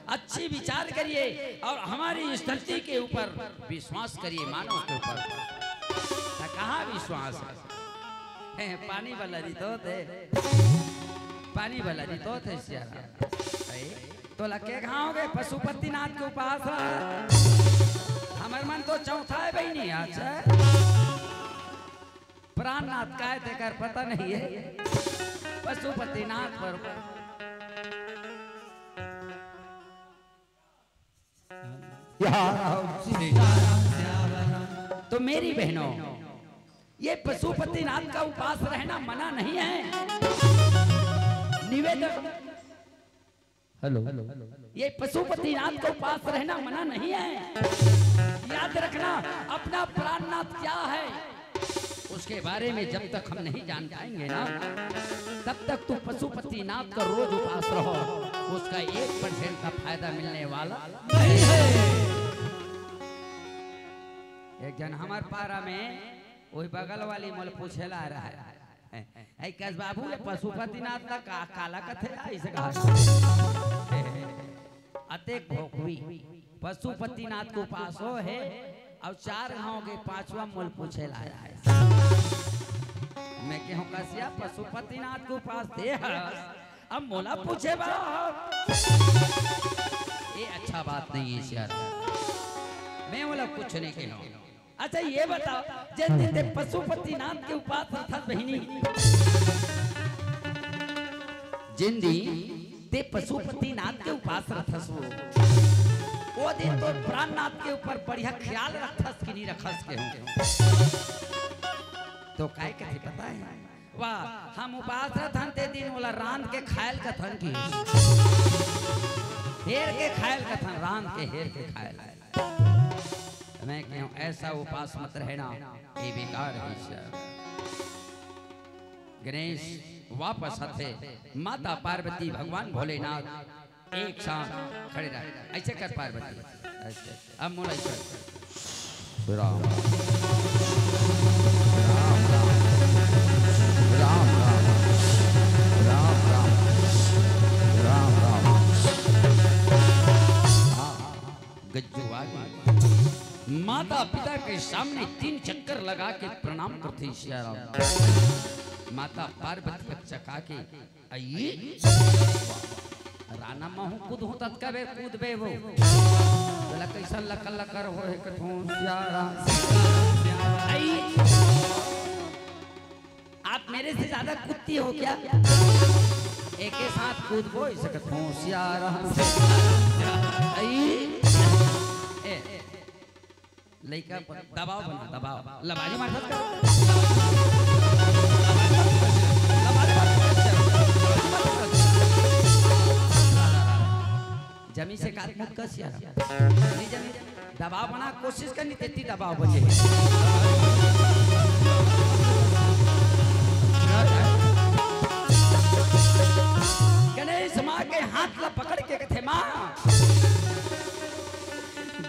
अच्छी विचार करिए और हमारी इस धरती के ऊपर विश्वास करिए, मानव के ऊपर। कहाँ विश्वास है? पानी वाला रितोत हे, पानी वाला रितोत हे सियाराम। तोला के घाव गे पशुपतिनाथ के उपास रहा। हमर मन तो चौथा हे बहिनी, अच्छा। प्राणनाथ काय तेकर पता नहीं है। पशुपतिनाथ पर तो मेरी बहनों, ये पशुपतिनाथ का उपास रहना मना नहीं है। निवेदन, हेलो, ये पशुपतिनाथ का उपास रहना मना नहीं है। याद रखना, अपना प्राणनाथ क्या है, उसके बारे में जब तक हम नहीं जान पाएंगे ना, तब तक तू पशुपतिनाथ का रोज उपास रहो, उसका एक परसेंट का फायदा मिलने वाला नहीं है। एक जन हमार पारा में वही बगल वाली मोल पूछेला रहा है, "ऐ कस बाबू, ये पशुपतिनाथ ला का, काला कथे?" ऐसे कहा। अतेक भोकवी पशुपतिनाथ के उपासो हे, अउ चार घाव के पांचवा मोल पूछेला आय हे। मैं केहूं, "कसिया, पशुपतिनाथ के उपास दे हस, अब मोला पूछे बा?" ये अच्छा बात नहीं है यार, मैं मोला कुछ नहीं केहूं। अच्छा, ये बताओ, जिन दिन ते पशुपतिनाथ के उपास रथस बहिनी, जिन दिन ते पशुपतिनाथ के उपास रथस वो, वो दिन तो प्राणनाथ के ऊपर बढ़िया ख्याल रखथस कि नहीं रखस केहूं? तो काय कथे पता है? वाह, हम उपास रथन ते दिन ओला रांध के खायल कथन कि हेर के खायल कथन, रांध के हेर के खायल। मैं केहूं ऐसा उपास मत रहना, ये बेकार है सर। गणेश वापस आथे, माता पार्वती, भगवान भोलेनाथ एक साथ खड़े रहे। ऐसे कर पार्वती, ऐसे। अब मोला ऐसे। राम। राम, राम। राम, राम। राम, राम। राम, राम। गज्जू आ गए। माता पिता के सामने तीन चक्कर लगा के प्रणाम करथे सियाराम। माता पार्वती अकचका के, "अई, राना महू कूद हो ततका बेर कूद बे वो।" बोला, "कैसा लकर लकर हो हे कथों सियाराम।" अई, आप मेरे से ज्यादा कुत्ती हो क्या? एके साथ कूदबो, इसे कथों सियाराम। अई, ए, लइका पर दबाव बना, दबाव। लबारी मार सकता है। लबारी मार सकता है। जमी से काट मुट कस यार। नहीं जमी। दबाव बना, कोशिश करनी, तेती दबाव बजे। गणेश माँ के हाथ ला पकड़ के कथे, "माँ,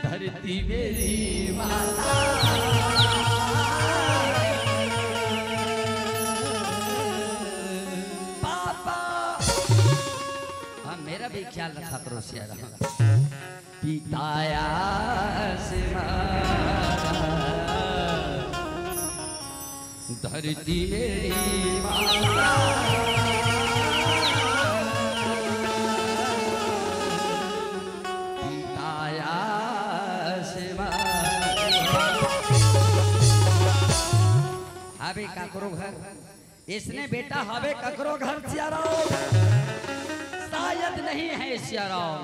धरती मेरी माता, पापा।" हाँ, मेरा भी ख्याल रखा करो, सिया राम। पिता आसमां, धरती मेरी माता, पिता आसमां। अबे काकरो घर इसने बेटा हवे ककरो घर सियाराम? शायद नहीं है सियाराम।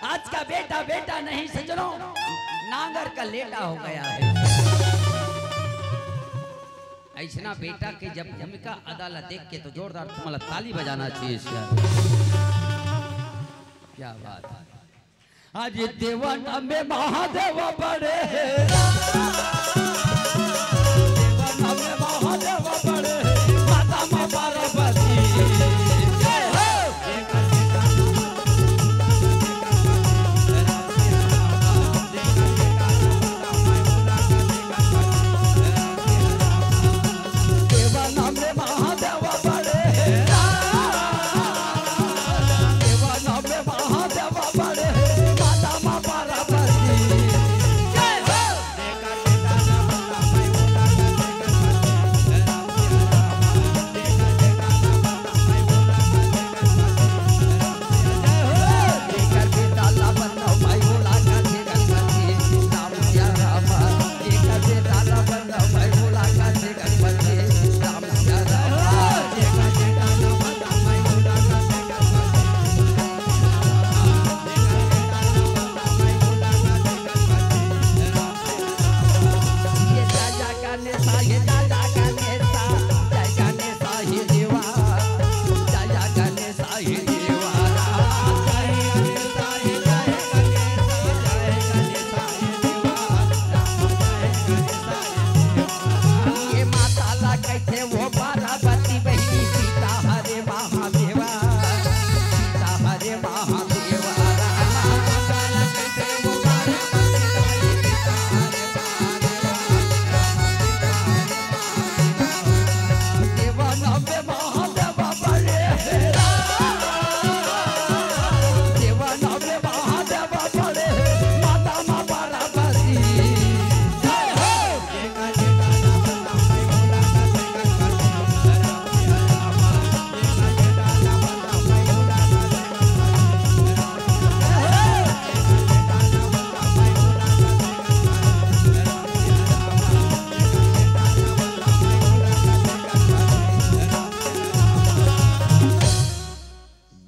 आज का बेटा बेटा नहीं सजनों, ना नांगर का लेटा हो गया है। ऐसना बेटा के जब भूमिका अदा ला देख के तो जोरदार तुमला ताली बजाना चाहिए यार। क्या बात है। आज देवन में महादेव बड़े हे। देवन में महादेव बड़े हे। माता माँ पार्वती। जय हो। देवन में महादेव बड़े हे। देवन में महादेव बड़े हे। माता माँ पार्वती। जय हो।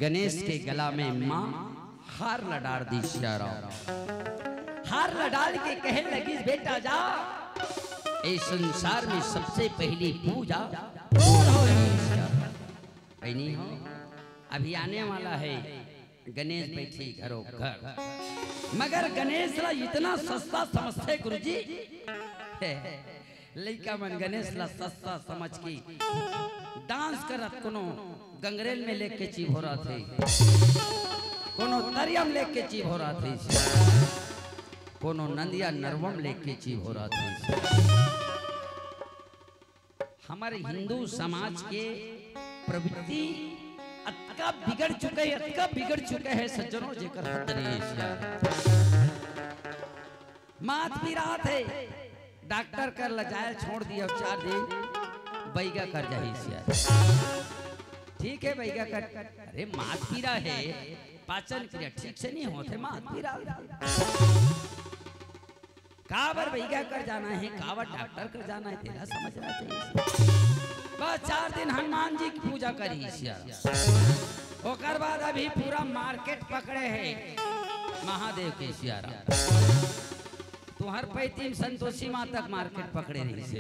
गणेश के गला में माँ हार ल डार दिस यार। हार ल डाल के कहे लगिस, "बेटा जा, ए संसार में सबसे पहली पूजा तोर होही।" अभी आने वाला है गणेश बैठी घरो घर। मगर गणेश ला इतना सस्ता समझथे गुरुजी। लइका मन गणेश ला सस्ता समझ के डांस करत, कोनो गंगरेल में लेके चिभोरत हे, कोनो तरिया में लेके चिभोरत हे, कोनो नंदिया नरवा में लेके चिभोरत हे। हमर हिंदू समाज के प्रवृत्ति अतका बिगड़ चुके हे, अतका बिगड़ चुके हे सज्जनों, जेकर हद नहीं हे। माथ पिरात हे, डॉक्टर कर ल जाए छोड़ दिया, चार दिन बैगा कर जाही सिया। ठीक हे, बैगा कर, अरे माथ पीरा हे, पाचन क्रिया ठीक से नहीं होत हे, माथ पीरा। काबर बैगा कर जाना हे, काबर डॉक्टर कर जाना हे, तेला समझना चाहिए। बस चार दिन हनुमान जी के पूजा करिस यार। ओकर बाद अभी पूरा मार्केट पकड़े हे महादेव के सियारा। तुंहर पैती में संतोषी माता के मार्केट पकड़े रहिस हे।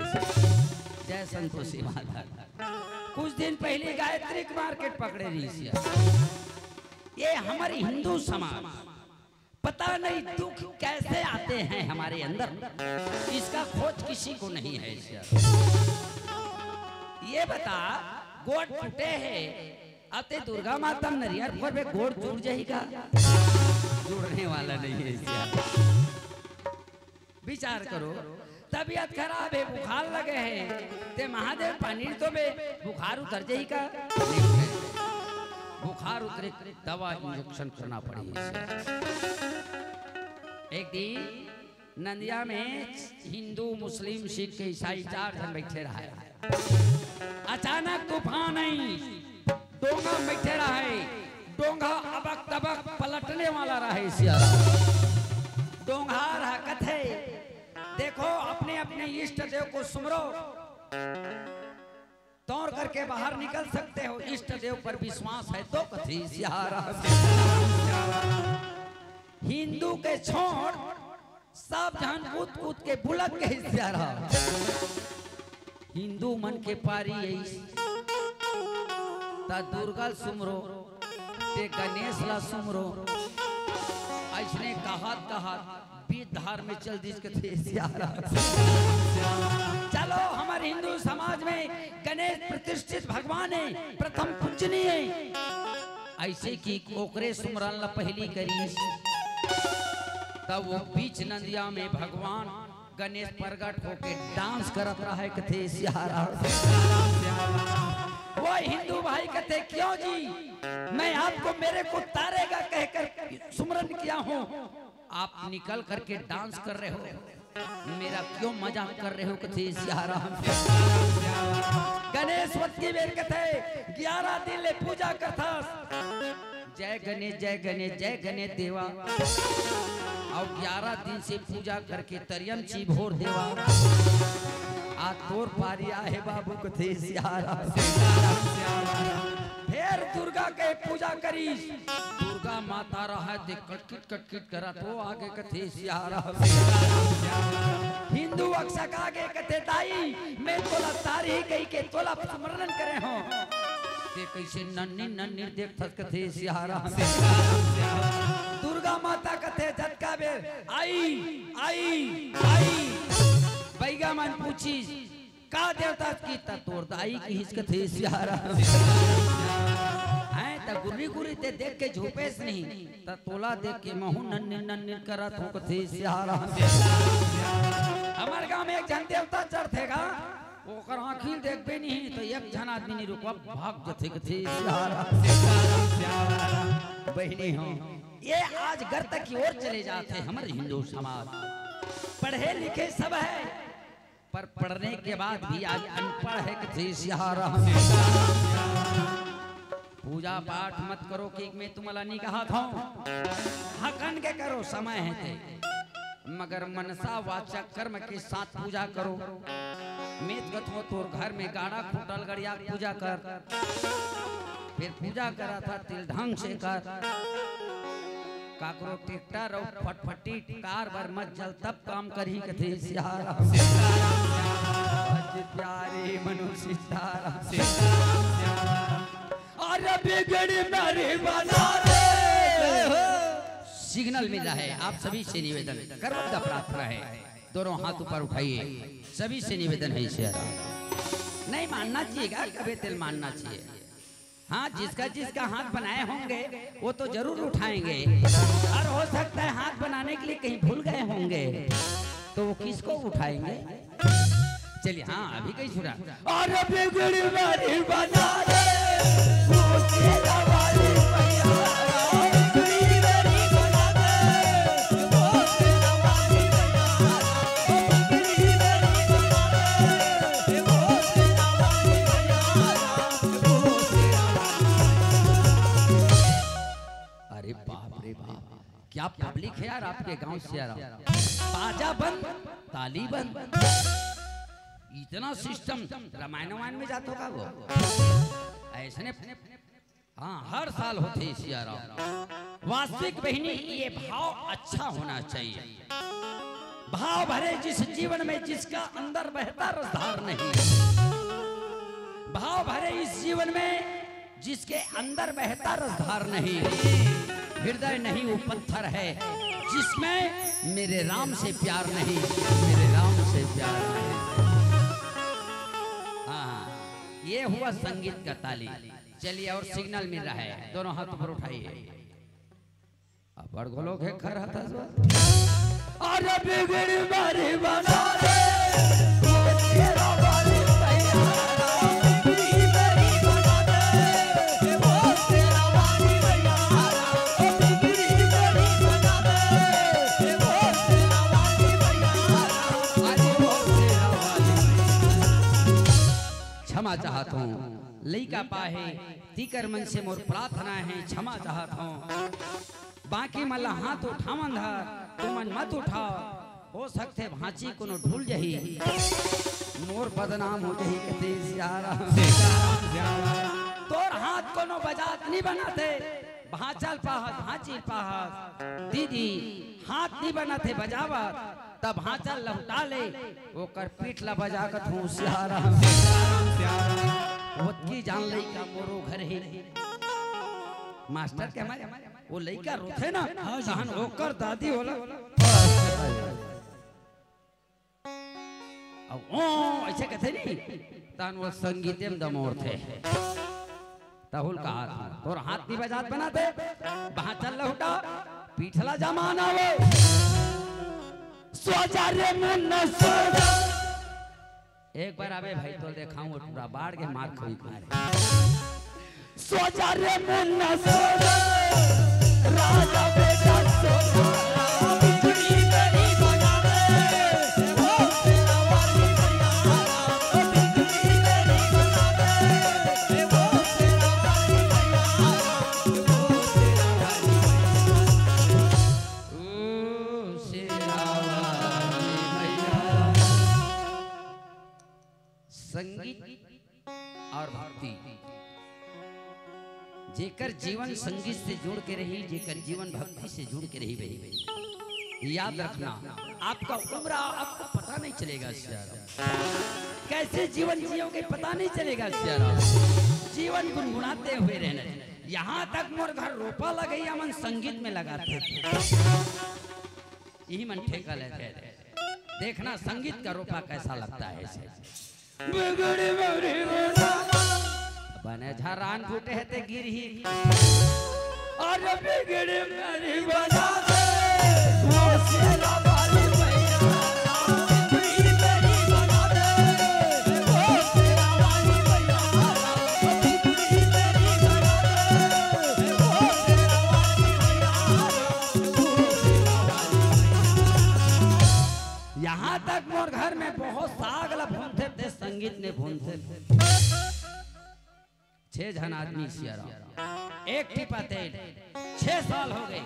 जय संतोषी माता। कुछ दिन पहले गायत्री के मार्केट पकड़े रहिस हे। ये हमर हिंदू समाज, पता नहीं दुख कैसे आते हैं हमारे अंदर, इसका खोज किसी को नहीं है। ये बता, गोड़ टूटे हे, अते दुर्गा माता में नरियर फोरबे, गोड़ जुड़ जाही का? जुड़ने वाला नहीं है इसका। विचार करो, तबीयत खराब हे, बुखार लगे हे, ते महादेव पानी तो बे, बुखार उतर जाही का? नहीं उतरे। बुखार उतरे, दवा इंजेक्शन करना पड़ही। एक दिन नंदिया में हिंदू, मुस्लिम, सिख के ईसाई चार झन बैठे रहे। अचानक तूफान आई, डोंगा में बैठे रहे, डोंगा अबक तबक पलटने वाला रहे सिया। डोंगहार ह कथे, "देखो, अपने अपने इष्ट देव को सुमरो, तौर करके बाहर निकल सकते हो, इष्ट देव पर विश्वास है तो।" कथे सिया। हिंदू के छोड़ सब झन कूद कूद के बुलक गइस यार। हिंदू मन के पारी अइस, त दुर्गा ल सुमरो, ते गणेश ला सुमरो। अइसने कहत कहत बीच धार में चल दिस कथे सियारा। चलो, हमर हिंदू समाज में गणेश प्रतिष्ठित भगवान हे, प्रथम पूजनीय हे। अइसे कि ओकरे सुमरन ला पहिली करिस, तब वो बीच नदिया में भगवान गणेश प्रगट होके डांस करत रहे कथे सियारा। वो हिंदू भाई कथे, "क्यों जी, मैं आपको मेरे को तारेगा कहकर सुमरन किया हूँ, आप निकल करके डांस कर रहे हो, मेरा क्यों मजाक कर रहे हो?" कथे सियारा। गणेश वत की बेर कथे, "ग्यारह दिन ले पूजा करथस, जय गणेश, जय गणेश, जय गणेश देवा।" अउ ग्यारह दिन से पूजा करके तरियम चीभोर देवा। आ तोर पारी आहे बाबू कथे सियारा। फेर दुर्गा के पूजा करिस। दुर्गा माता रहा दे कटकिट कटकिट करत हो आगे कथे सियारा। हिंदू अक्षक आगे कथे, "दाई, मैं तोला तारी कही के तोला स्मरण करे हो, ते कइसे नन्नी नन्नी देखथस?" कथे सियारा। दुर्गा माता कथे, "जतका बेर आई, आई, आई।" बइगा मन पूछिस, "का देवता की?" "त तोर दाई किहिस।" कथे सियारा। हैं, त गुर्री गुर्री ते देख के झोपेस नहीं, त तोला देख के महू नन्नी नन्नी करत हो कथे सियारा। हमर गांव में एक झन देवता चढ़थे गा, ओकर आँखी ल देखबे नहीं त एक झन आदमी नहीं रुकवा, भाग जथे कथे सियारा। बहिनी हो, ये आज गर्त की ओर चले जाथे हमर हिंदू समाज। पढ़े लिखे सब है, पर पढ़ने के बाद भी आज अनपढ़ है कथे सियारा। पूजा पाठ मत करो कि मैं तुम्हाला नहीं कहा था, हकन के करो, समय है ते, मगर मनसा वाचक कर्म के साथ पूजा करो। मैं तो कथो तोर घर में गाड़ा खूंटा ल गड़िया के पूजा कर, फिर पूजा करा था तिल ढंग से कर। काकरो ट्रैक्टर अउ फटफटी कार बर मत जल, तब काम करही कथे सियारा। भज प्यारे मनु सीताराम। अरे बिगड़ी मेरी बना रे। सिग्नल मिल रहा है, आप सभी से निवेदन, करबद्ध प्रार्थना है, दोनों हाथ ऊपर उठाइए, सभी से निवेदन है सियारा। नहीं मानना चाहिए, कबे तेल मानना चाहिए। हाँ, जिसका जिसका हाथ बनाए होंगे वो तो जरूर उठाएंगे, और हो सकता है हाथ बनाने के लिए कहीं भूल गए होंगे, तो वो किसको उठाएंगे? चलिए, हाँ, अभी कहीं छुड़ा। और बिगड़ी मेरी बना रे, वो तेरा वाली मैया, बिगड़ी मेरी बना रे, वो तेरा वाली मैया, बिगड़ी मेरी बना रे, वो तेरा वाली मैया। अरे बाप रे बाप, क्या पब्लिक है यार आपके गांव से यार। बाजा बंद, ताली बंद, इतना सिस्टम। रामायण वामायण में जात होगा वो, ऐसने। हाँ, हर साल होथे सियारा। वास्तविक बहिनी, ये भाव अच्छा होना चाहिए। भाव भरे जिस जीवन में जिसका अंदर बहता रसधार नहीं, भाव भरे इस जीवन में जिसके अंदर बहता रसधार नहीं, हृदय नहीं वो पत्थर है जिसमें मेरे राम से प्यार नहीं, मेरे राम से प्यार नहीं। हाँ, ये हुआ संगीत का ताली। चलिए, और सिग्नल मिल रहा है, दोनों हाथ ऊपर उठाइए। अब बड़ गोलो के खर हता जो। अरे बिगड़ी मेरी बना रे, वो तेरा वाली मैया, बिगड़ी मेरी बना रे, वो तेरा वाली मैया, बिगड़ी मेरी बना रे, वो तेरा वाली मैया, अरे वो तेरा वाली मैया। क्षमा चाहत हूँ, लइका पाहे तीकर मन से मोर प्रार्थना है, क्षमा चाहत हूँ। बाकी मन ला हाथ उठावन धर, तुमन मत उठाओ, हो सकथे भांची कोनो ढूल जही, मोर बदनाम हो जही कथे सियारा। तोर हाथ कोनो बजात नहीं बनाथे, भांचल पाहत, भांची पाहत, दीदी, हाथ नी बनत हे बजावत, तब भांचल लहुटा ले, ओकर पीठ ला बजा के धूसियारा। ओतकी जान लइका मोरो घर हे। मास्टर के हमारे, वो लइका रोथे ना, हाँ जी। तहन ओकर दादी होला। अब ओ ऐसे कथे नहीं, तहन वो संगीते में दमोरथे। तहुल का हाथ में, तोर हाथ नी बजात बनाते, भांचल लहुटा, पीठ ला जमाना वो। सो जा रे मुन्ना, सो जा। एक बार आबे भाई, तो देखाऊं, वो टूरा बाढ़ के मार खाई मारे। सो जा रे मुन्ना, सो जा। राजा बेटा, सो जा। संगीत और भक्ति, जेकर जीवन संगीत से जुड़ के रही, जेकर जीवन भक्ति से जुड़ के रही, वही याद रखना, आपका उम्र आपको पता नहीं चलेगा। सियाराम, कैसे जीवन जियोगे, पता नहीं चलेगा। सियाराम, जीवन गुनगुनाते हुए रहना। यहाँ तक मोर घर रोपा लगई, हमन संगीत में लगाते थे। यही मन ठेका लेते थे। देखना संगीत का रोपा कैसा लगता है इसे। बिगड़ी मेरी बना। बने झरान फूटे है ते गिरही। अरे बिगड़ी मेरी बना दे। वो शेरा वाली मैया। बिगड़ी मेरी बना दे। वो शेरा वाली मैया। बिगड़ी मेरी बना दे। वो शेरा वाली मैया। यहाँ तक मोर घर में बहुत साग ला भूनथे, ते संगीत ने भूनथे। छह झन आदमी सियाराम, एक टीपा तेल, छह साल हो गए,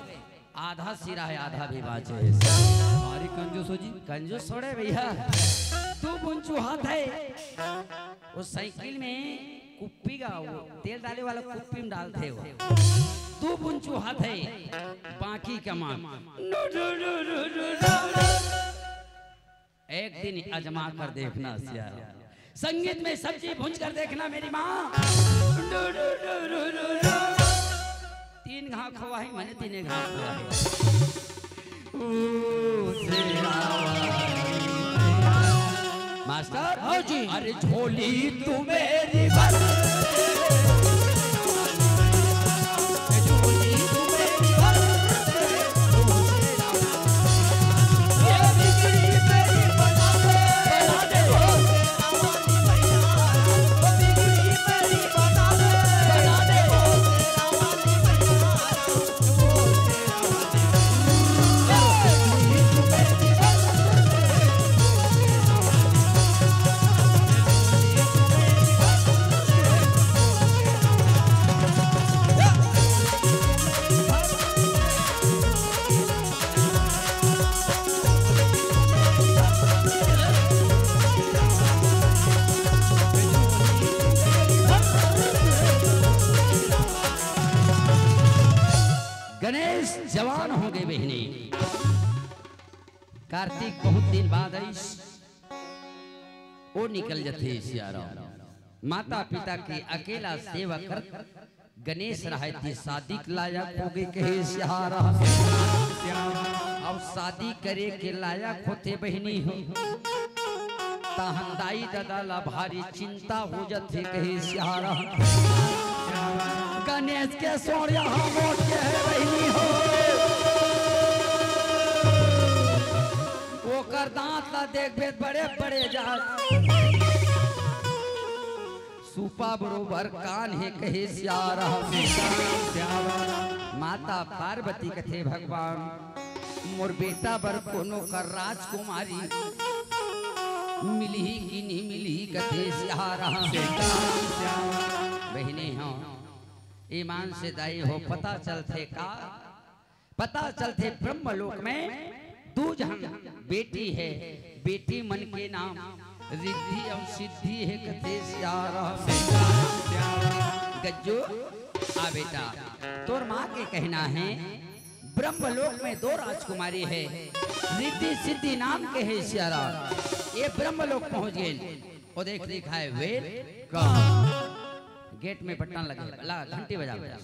आधा सिरा है, आधा भी बाँचे है। भारी कंजूस हो जी। कंजूस छोड़े भैया, तू बुंचू हाथ है। वो साइकिल में कुप्पी का, वो तेल डाले वाला कुप्पी में डालते हो। तू बुंचू हाथ है, बाकी कमान। एक दिन आजमा कर देखना सियाराम। संगीत में सब्जी भूंज कर देखना मेरी माँ। तीन घाव खवाही, मैंने तीन घाव खवाही। मास्टर, हाँ जी। अरे झोली तू मेरी भर। गणेश जवान हो गए बहिनी। कार्तिक बहुत दिन बाद आइस, वो निकल जथे सियाराम। माता पिता के अकेला सेवा कर गणेश रहय ते शादी के लायक हो गए कहे सियाराम। अब शादी करे के लायक होथे बहिनी हो, तहन दाई ददा ला भारी चिंता हो जथे कहे सियाराम। गणेश के सोनिया मोट के है बहिनी हो। ओकर दांत ला देखबे बड़े बड़े जात। सूपा बरोबर कान हे कहे सियाराम। माता पार्वती कथे भगवान मोर बेटा बर कोनो कर राजकुमारी मिलही कि नहीं मिलही कथे सियाराम। बहिनी हो, ईमान से दाई हो, पता चलथे का? पता चलथे ब्रह्मलोक में दू झन बेटी हे, बेटी मन के नाम रिद्धि अउ सिद्धि हे कथे सियाराम। गज्जू, आ बेटा, तोर माँ के कहना है, ब्रह्मलोक में दो राजकुमारी है, रिद्धि सिद्धि नाम के है सियाराम। ये ब्रह्मलोक पहुंच गए। वो देख, लिखा है वेलकम। गेट में बटन लगे, ला घंटी बजा, बजा।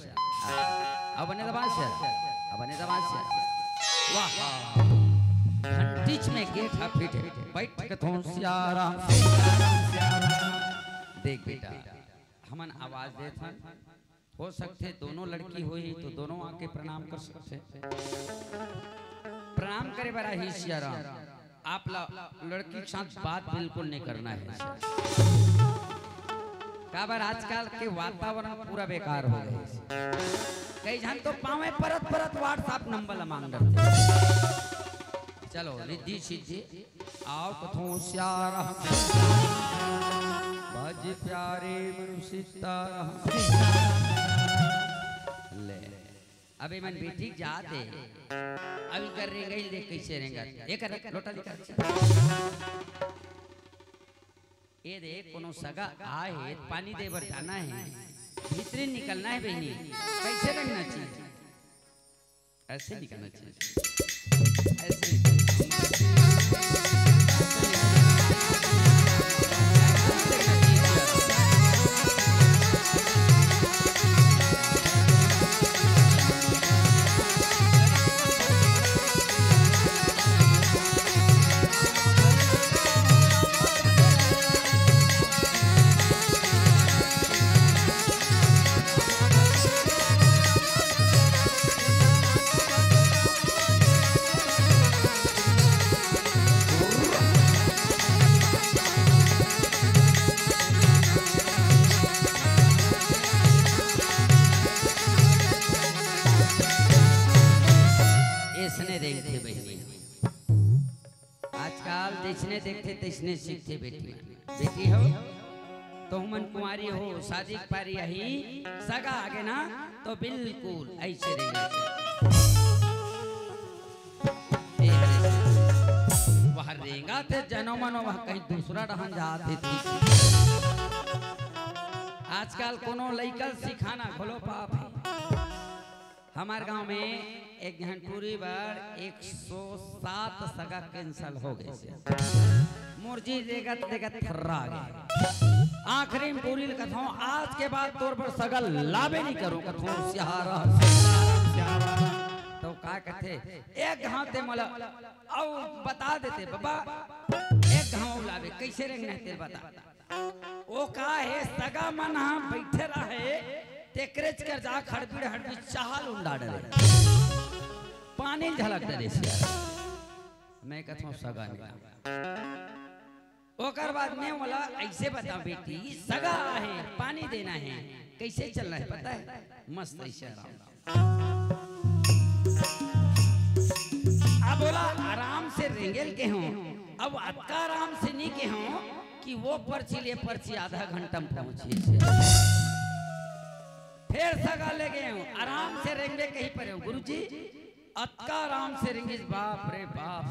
अब बने दबा से, अब बने दबा से। वाह, वाह। घंटीच में गेट हा फिट है। बैठ के थों सियाराम। देख बेटा, हमन आवाज देत हन, हो सकथे दोनों लड़की होही तो दोनों आके प्रणाम कर सकथे। प्रणाम करे बर आही सियाराम। आप ला लड़की के साथ बात बिल्कुल नहीं करना है। काबर आजकल के वातावरण पूरा बेकार हो गए। कई झन तो पावे परत परत WhatsApp नंबर ला मांग डरथे। चलो, रिद्धि सिद्धि, आओ कथों सियाराम। बाजे प्यारे मनु सीताराम। ले, अबे मन बेटी जात हे, अभी कर रेंगई देख कैसे रेंगत। एक लोटा लेकर। ये देख, कोनो सगा आए हे, पानी दे बर जाना है, भीतरी निकलना है बहिनी, कैसे रेंगना चाहिए? ऐसे निकलना चाहिए, ऐसे। इसने देखते बहिनी। आजकल जइसने देखथे तइसने सीखथे बेटी मन। बेटी हो, तुमन कुंवारी हो, शादी के पारी आही, सगा आगे ना, तो बिल्कुल ऐसे रेंगे। वह रेंगा थे जनो मनो, वह कहीं दूसरा डहन जात हे। आजकल कोनो लइका सिखाना घलो पाप है। हमार गांव में एक झन टूरी बर एक सौ सात सगा cancel हो गए से। मोर जी रेगत रेगत थर्रा गए। आखिरी में टूरी ल कथों, "आज के बाद तोर बर सगा लाबे नहीं करूं," कथों, "सियारा।" तो का कथे, "एक घाव ते मोला अउ बता देते बबा, एक घाव लाबे, कैसे रेंगना है तेल बता।" ओ का हे, सगा मन ह बइठे रहे, तेकरेच कर जा खड़बिड़ हड़बिड़ चाहा ल उंडा डरे, पानी झलक डरे सियारा। मैं कथों सगा नहीं। ओकर बाद में मोला ऐसे बता बेटी, सगा हे, पानी देना है, कैसे चलना है पता है? मस्त ऐसे आराम। अब बोला, आराम से रेंगेल के हूँ, अब अतका आराम से नहीं के हूँ कि वो पर्ची ले पर्ची आधा घंटा में पहुंची से। फिर सगा ले गए हूँ, आराम से रेंगे कहीं पर हूँ, "गुरुजी, अतका आराम से रेंगिस, बाप रे बाप।"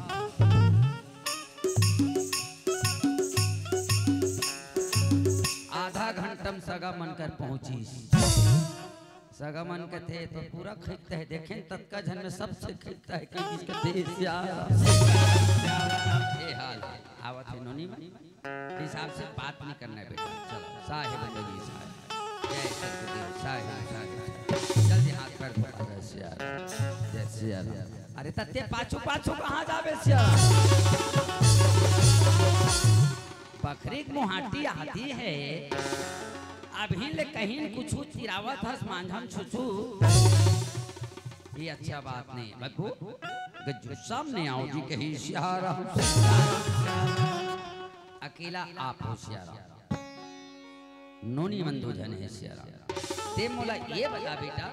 आधा घंटा में सगा मन कर पहुंची। सगा मन कथे, "तो पूरा खरीदता है, देखें ततका झन में सबसे खरीदता है, कि इसका देश यार।" ये हाल है। आवत है नोनी में, हिसाब से बात नहीं करना है बेटा। चलो, साहेब बनी साहेब। जय सतगुरुदेव, साहेब, साहेब। जल्दी हाथ पैर धो, जय सिया राम, जय सिया राम। अरे तत्ते पाछू, पाछू कहाँ जाबे सिया राम? बखरी के मुहाटी आती है, अभी ले कहीं कुछु तिरावत हस मांझन छुछू। ये अच्छा बात नहीं। बग्गू, गज्जू सामने आओ जी, कही सिया राम। अकेला आप हो सिया राम, नोनी मन दू झन हे सिया राम। ते मोला ये बता बेटा,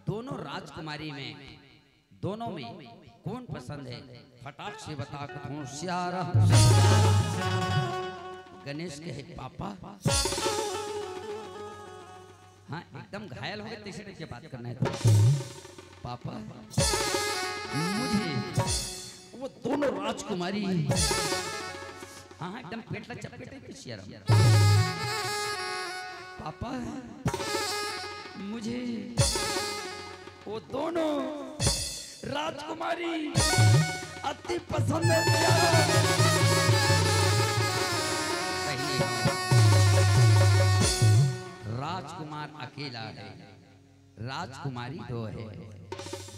दोनों राजकुमारी में दोनों में कौन पसंद है? फटाक से बता, कथों सिया राम। गणेश कहे, "पापा।" हाँ, एकदम घायल हो गए, तीसरे के बात करना है तो। "पापा, मुझे वो दोनों राजकुमारी।" हाँ, हाँ, एकदम पेट ला चपेट है सिया राम। "पापा, मुझे वो दोनों राजकुमारी अति पसंद है। सही है। राजकुमार अकेला है, राजकुमारी दो है,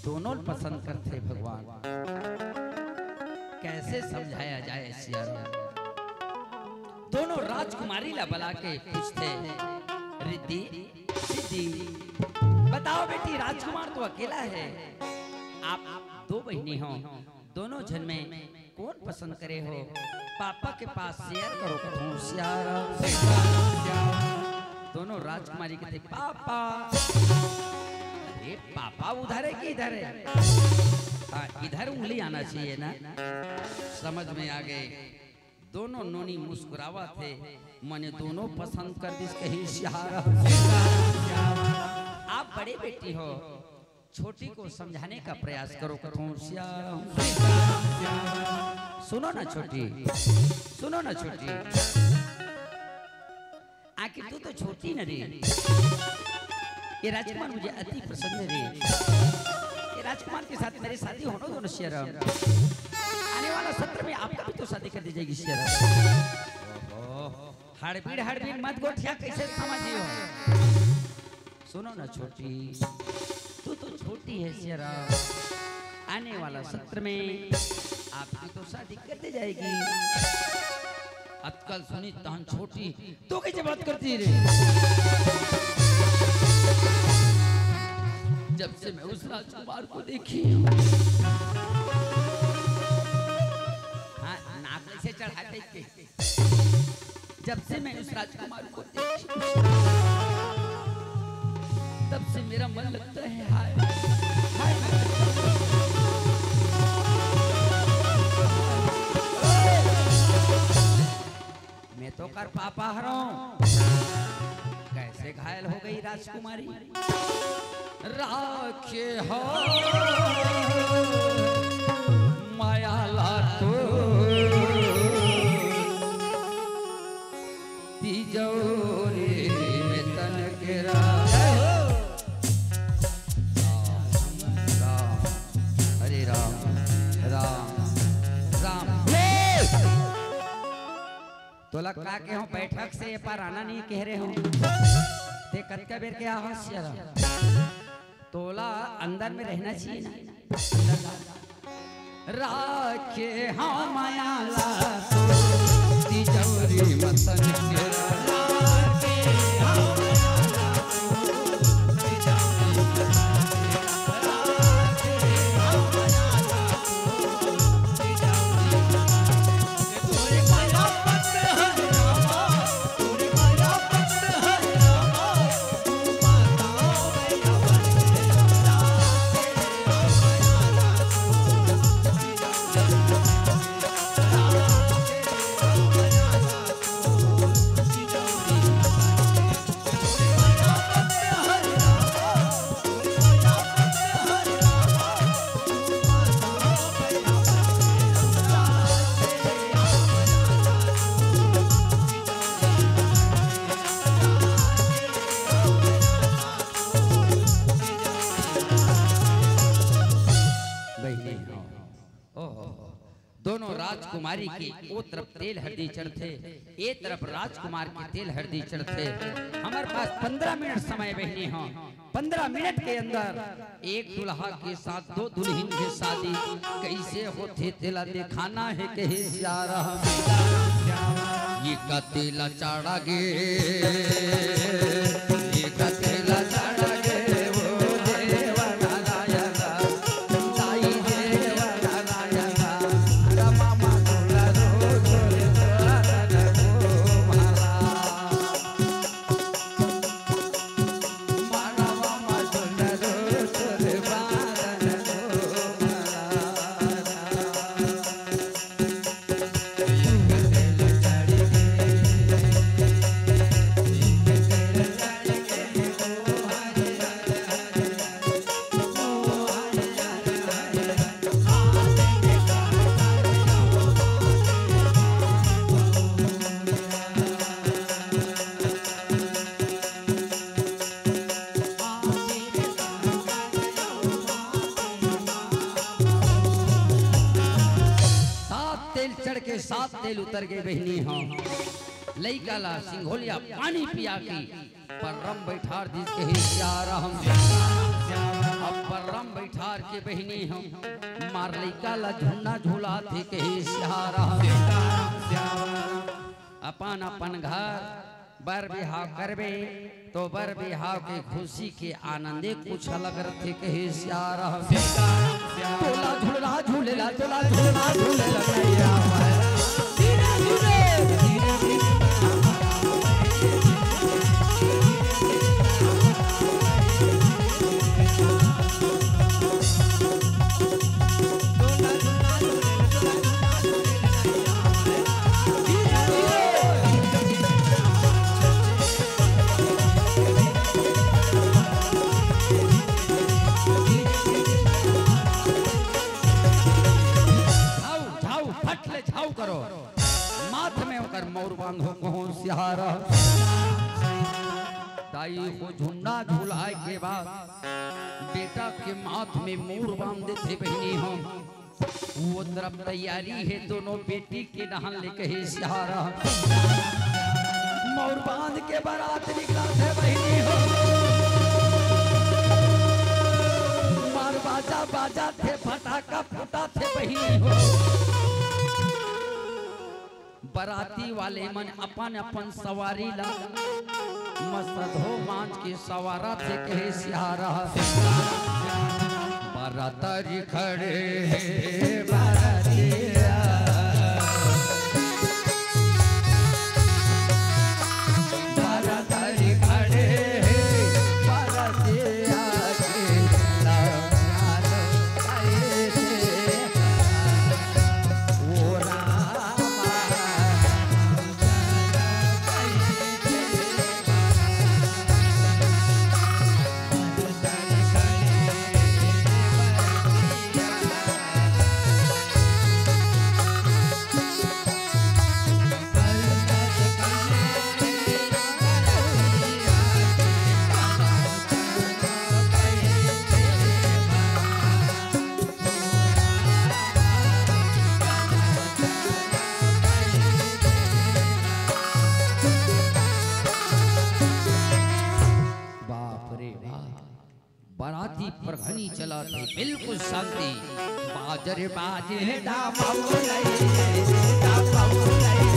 दोनों पसंद करथे भगवान। कैसे समझाया जाए सिया राम? दोनों राजकुमारी ला बला के पूछथे, रिद्धि, सिद्धि, बताओ बेटी, राजकुमार तो अकेला है, आप दो बहिनी हो, दोनों झन में कौन पसंद करे हो? पापा के पास शेयर करो, कथों सिया राम। दोनों राजकुमारी कहथे, पापा। अरे पापा उधर है कि इधर है? हाँ, इधर उंगली आना चाहिए ना। समझ में आ गए। दोनों नोनी मुस्कुरावत हे, मने दोनों पसंद कर दिस, कही सिया राम। आप बड़े बेटी हो, छोटी को समझाने का प्रयास करो, कथों सिया राम। सुनो ना छोटी, सुनो ना छोटी, आखिर तू तो छोटी न रे। ये राजकुमार मुझे अति पसंद है रे। ये राजकुमार के साथ मेरी शादी होने दो ना सिया राम। आने वाला सत्र में आपका भी तो शादी कर दी जाएगी सिया राम। ओहो, हड़बीड़ हड़बीड़ मत गोठिया, कैसे समझियो? सुनो ना छोटी, तू तो छोटी है सिया राम, आने वाला सत्र में आपकी तो शादी कर दी जाएगी। अतकल सुनी तहन छोटी, तो कैसे बात करती रे? जब से मैं उस राजकुमार को देखी हूँ। हाँ, नाक कैसे चढ़ा देख के। जब से मैं उस राजकुमार को देखी, तब से मेरा मन लगता है, हाय, हाय। मैं तो कर पापा हरौं। कैसे घायल हो गई राजकुमारी? राखे हो माया ला तो तिजोरी में तन के राम। राम, हरे राम, राम, राम। तोला का के हो, बैठक से ये पार आना नहीं कह रहे हो। ते कतका बेर के आवाज चला? तोला अंदर में रहना चाहिए ना। राखे हम माया ला तो तिजोरी में तन के राम। बहिनी, ओहो, दोनों राजकुमारी के ओ तरफ तेल हरदी चढ़थे, ए तरफ राजकुमार के तेल हरदी चढ़थे। हमर पास पंद्रह मिनट समय बहिनी हो, पंद्रह मिनट के अंदर एक दुल्हा के साथ दो दुल्हिन के शादी कैसे होथे तेला दिखाना हे, कहे सिया राम। ये कतेला चाड़ा गे, ये कतेला चाड़ा गे, वो देवा नारायण, ताई देवा नारायण, रमा मातुला रो, रो, रो, रो, रो, रो, रो, रो। चढ़ के सात तेल उतर गे बहिनी हो। लइका ला सिंघोलिया पानी पिया के परम बैठार दिस कहे सियाराम। अब परम बैठार के बहिनी हो, मार लइका ला झुन्ना झुलाथे कहे सियाराम। अपन अपन घर बर बिहाव करबे तो बर बिहाव के खुशी के आनंदे कुछ अलग रथे कहे सियाराम। तोला झुलना झूलेला, तोला झुलना झूलेला नैया। झाऊ, झाऊ, फट ले झाऊ करो। माथ में ओकर मौर बांधो कहो सियाराम। दाई हो झुन्ना झुलाए के बाद बेटा के माथ में मौर बांध देथे बहिनी हो। वो तरफ तैयारी हे दोनों बेटी के नहान ले कहे सियाराम। मौर बांध के बारात निकलाथे बहिनी हो। मार बाजा बाजाथे, फटाका फूटाथे बहिनी हो। बराती वाले मन अपन अपन सवारी ला मसधो बांध के सवारथे कहे सियाराम। बरातरी खड़े हे बरातिया, बरातरी खड़े हे बरातिया के लाल कैसे ओ रामा। बाप रे बाप, बराती परघनी चलत हे, बिल्कुल शांति। बाजरे बाजे हे डामऊ लई, डामऊ लई।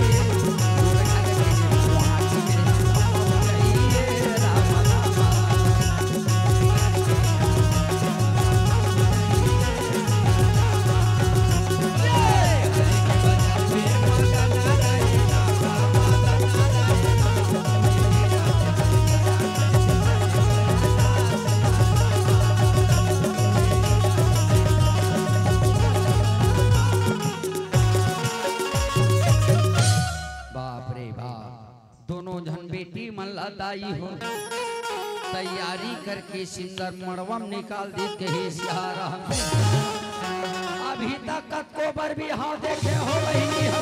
बाप रे बाप, दोनों झन बेटी मन ला दाई हो तैयारी करके सिंदर मड़वा म निकाल दे कहे सियाराम। अभी तक कतको बर बिहाव देखे हो बहिनी हो,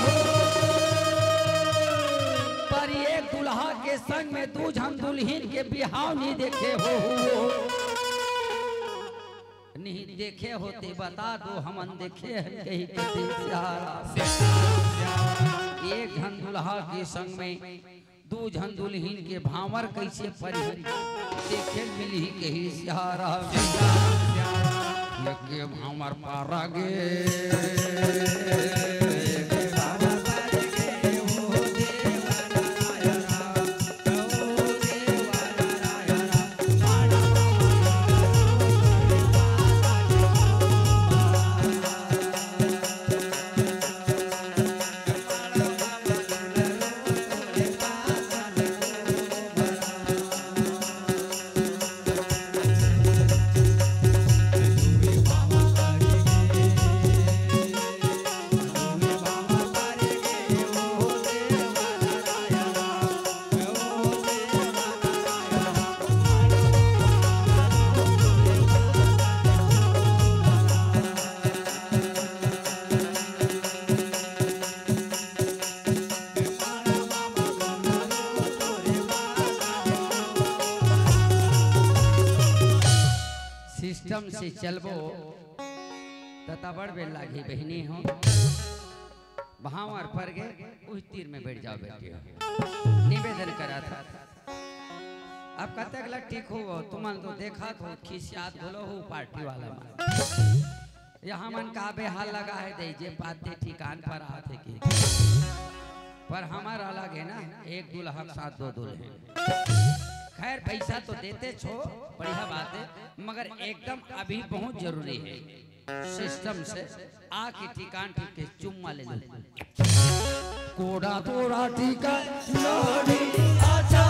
पर एक दुल्हा के संग में दू झन दुल्हिन के बिहाव नहीं देखे हो। नहीं देखे होते बता दो, हमन देखे हन कही के सियाराम। एक झन दुल्हा के संग में दू झन दुल्हिन के भांवर कैसे परी, देखे मिलही कही सियाराम। लेके भांवर पारा गे। सिस्टम से चलबो त तबड़ बेर लागही बहिनी हो। भांवर पर गे, उही तीर में बैठ जाओ बेटी हो। निवेदन करा था। अब कतक ला ठीक हो, तुमन तो देखा तो खिसियात घलो हो पार्टी वाला मन। यहाँ मन का बेहाल लगा है दे, जे पाते ठिकान पर आते के। पर हमार अलग है ना, एक दुल्हा के साथ दो दुल्हे। खैर, पैसा तो देते छो, बढ़िया बात है, मगर एकदम अभी बहुत जरूरी है। सिस्टम से आके ठिकान ठीक के चुम्मा ले लो। कोड़ा तोड़ा टीका लोड़ी आचा।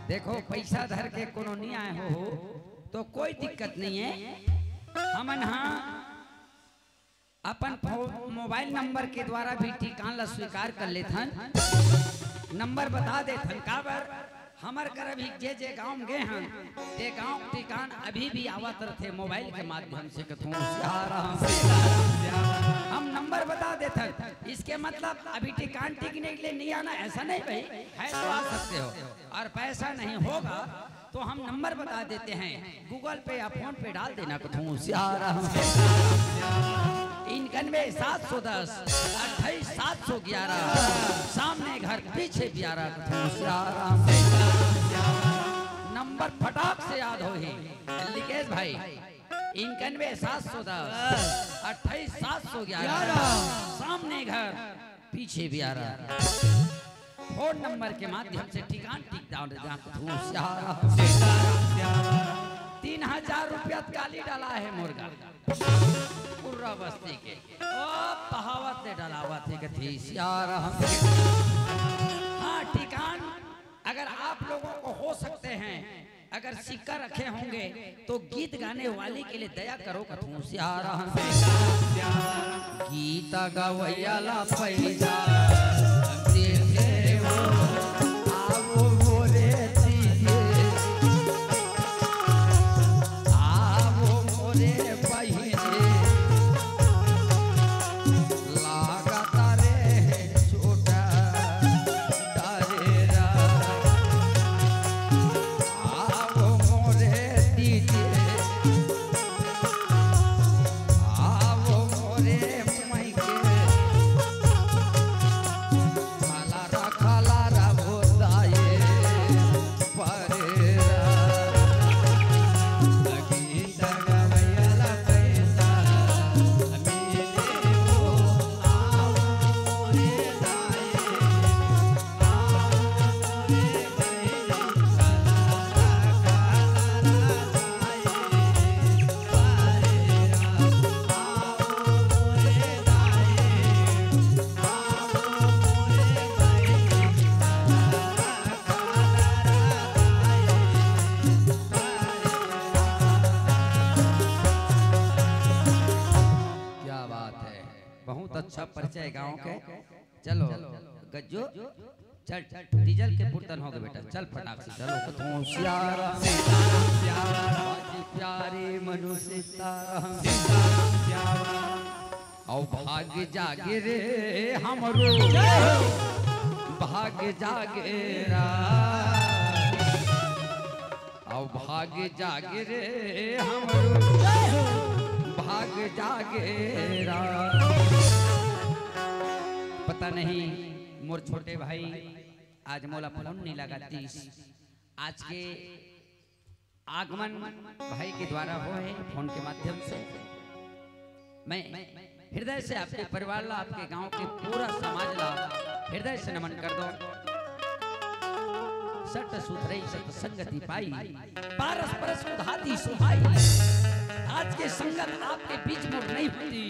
देखो, पैसा धर के कोनो नहीं आए हो, हो तो कोई दिक्कत नहीं है। हमन हाँ अपन फो-, मोबाइल नंबर के द्वारा भी ठिकान ला स्वीकार कर लेथन। नंबर बता देथन, काबर हमर कर अभी जे जे गांव में गए हन, ते गांव ठिकान अभी भी आवत रथे मोबाइल के माध्यम से। कथों हम नंबर बता देथन, इसके मतलब अभी ठिकान टिकने के लिए नहीं आना, ऐसा नहीं भाई, है तो आ सकते हो। और पैसा नहीं होगा तो हम नंबर बता देते हैं, Google Pay या PhonePe डाल देना। कथों इक्यानवे सात सौ दस अट्ठाईस सात सौ ग्यारह, सामने घर पीछे प्यारा। कथों नंबर फटाक से याद हो ही लिकेश भाई, इक्यानवे सात सौ दस अट्ठाईस सात सौ ग्यारह, सामने घर पीछे प्यारा। फोन नंबर के माध्यम से ठिकान टिक डाउन। तीन हजार रुपया काली डाला है मुर्गा कुर्रा बस्ती के, ओ, बहावत ले डलावत है। कथी सियारा। हाँ, ठिकान अगर आप लोगों को हो सकते हैं, अगर सिक्का रखे होंगे तो गीत गाने वाली के लिए दया करो। कथों सियारा। गीत गवैया ला पैसा देते हो, आओ मोरे दीदी, आओ मोरे बहिनी, लागत रे छोटा डरेरा। आओ मोरे दीदी, आओ मोरे मायके, बहुत अच्छा परिचय गांव के। चलो गज्जो, चल, डीजल के पुरतन हो गए बेटा, चल फटाक से चलो। तो सियारा, प्यारे मनु सीताराम। अउ भाग जागे रे हमरो, भाग जागे रा। अउ भाग जागे रे हमरो, भाग जागे रा। पता नहीं मोर छोटे भाई आज मोला फोन नहीं लगातीस। आज के आगमन भाई के द्वारा होए हे फोन के माध्यम से। मैं हृदय से आपके परिवार ला, आपके गांव के पूरा समाज ला हृदय से नमन कर दो। सत सुधरई सत संगति पाई, पारस परस उधाती सुहाई। आज के संगत आपके बीच में नहीं होती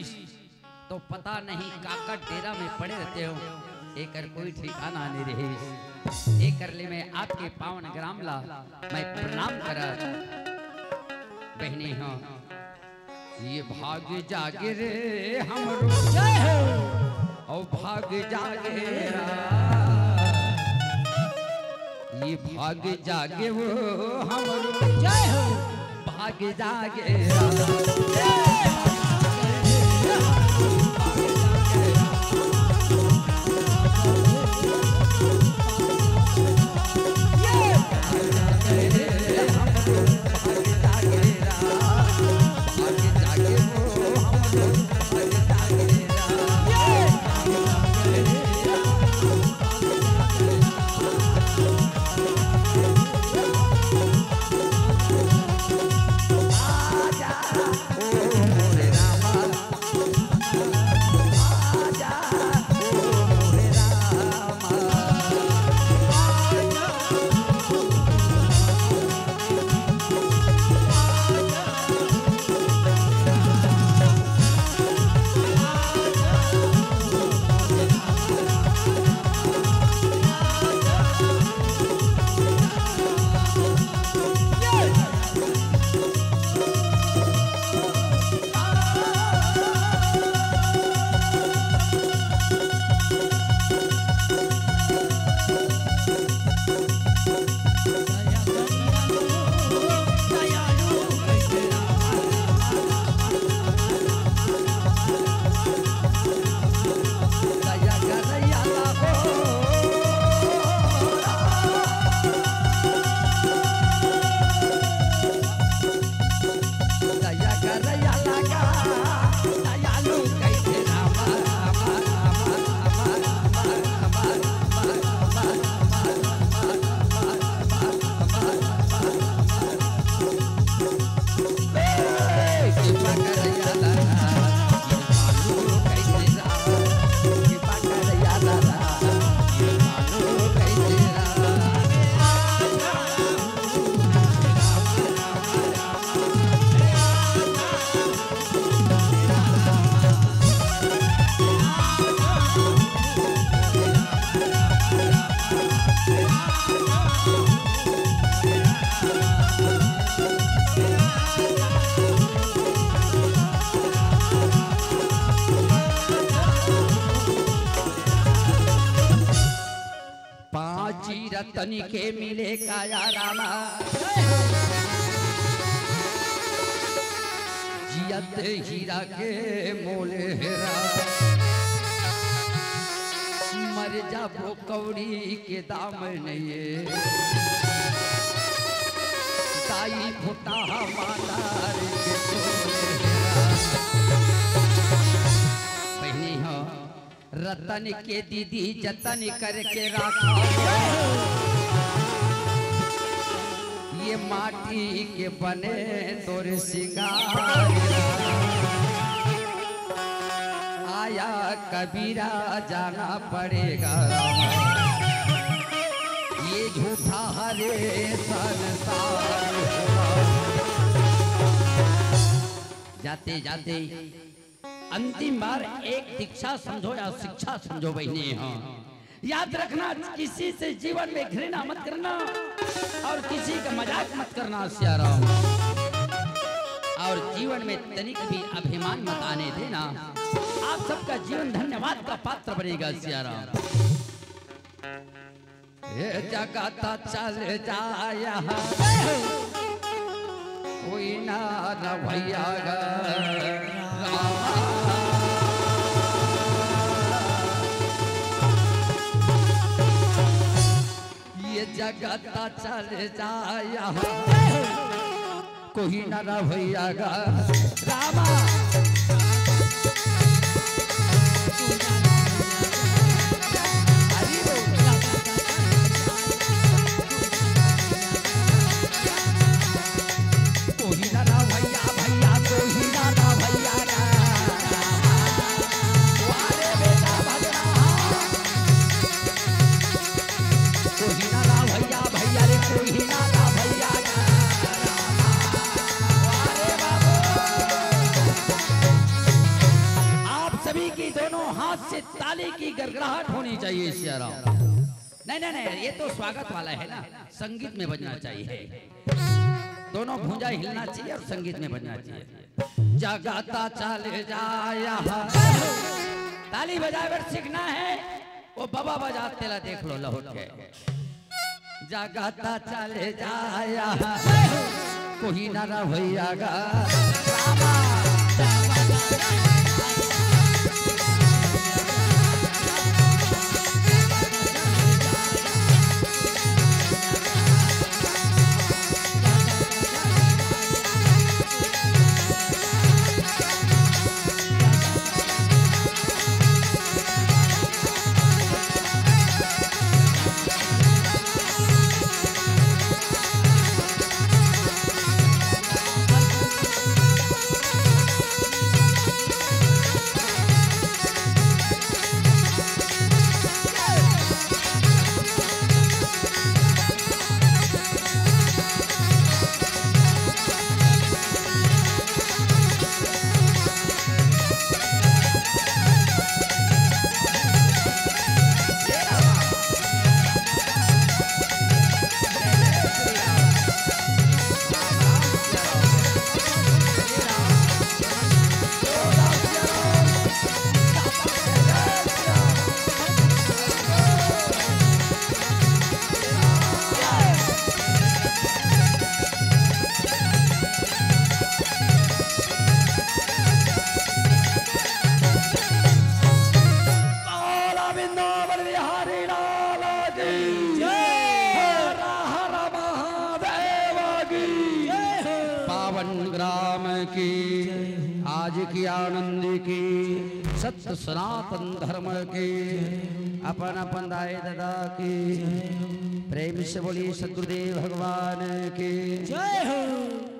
तो पता नहीं काकर डेरा में पड़े रहते हो, एकर कोई ठिकाना नहीं रही। एकर ले मैं आपके पावन ग्राम ला मैं प्रणाम करत बहिनी हो। ये भाग जागे रे हमरो, जय हो। अउ भाग जागे रा। ये भाग जागे वो हमरो, जय हो। भाग जागे रा। पांची रतन के मिले काया रामा, जियत हीरा के मोल हेरा। मर जाबो कौड़ी के दाम नइये, दाई फुटा मातार के तोल हेरा। बहिनी हो, रतन के दीदी जतन करके राखा, ये माटी के बने तोर सिंगार। आया कबीरा जाना पड़ेगा, ये झूठा हरे संसार। जाते जाते अंतिम बार एक दीक्षा समझो या शिक्षा समझो बहिनी हो। याद रखना, किसी से जीवन में घृणा मत करना और किसी का मजाक मत करना सियाराम। और जीवन में तनिक भी अभिमान मत आने देना। आप सबका जीवन धन्यवाद का पात्र बनेगा सियाराम। ये जगत चल जाय, कोई ना रवैया ग रामा। ये जगत चल जाय, कोई ना रवैया ग रामा। हरि बोल। कोई ना रवैया भैया, कोई ना रवैया ग। वाह रे बेटा भगना। कोई ना रवैया भैया रे, कोई ना रवैया ग। वाह रे बाबू। आप सभी की दोनों हाथ से ताली की गड़गड़ाहट होनी चाहिए सियाराम। नहीं, नहीं, नहीं, ये तो स्वागत वाला है ना, संगीत में बजना चाहिए। दोनों भुजा हिलना चाहिए और संगीत में बजना चाहिए। जगत चल जाय। ताली बजाए बर सीखना है, वो बाबा बजात तेला देख लो लहुट के। जगत चल जाय, कोई ना रवैया ग रामा। बोला वृंदावन बिहारी लाल की जय। हर हर महादेव की जय। पावन ग्राम की आज की आनंद की सत्य सनातन धर्म की अपन अपन दाई ददा की प्रेम से बोली सतगुरुदेव भगवान की जय हो।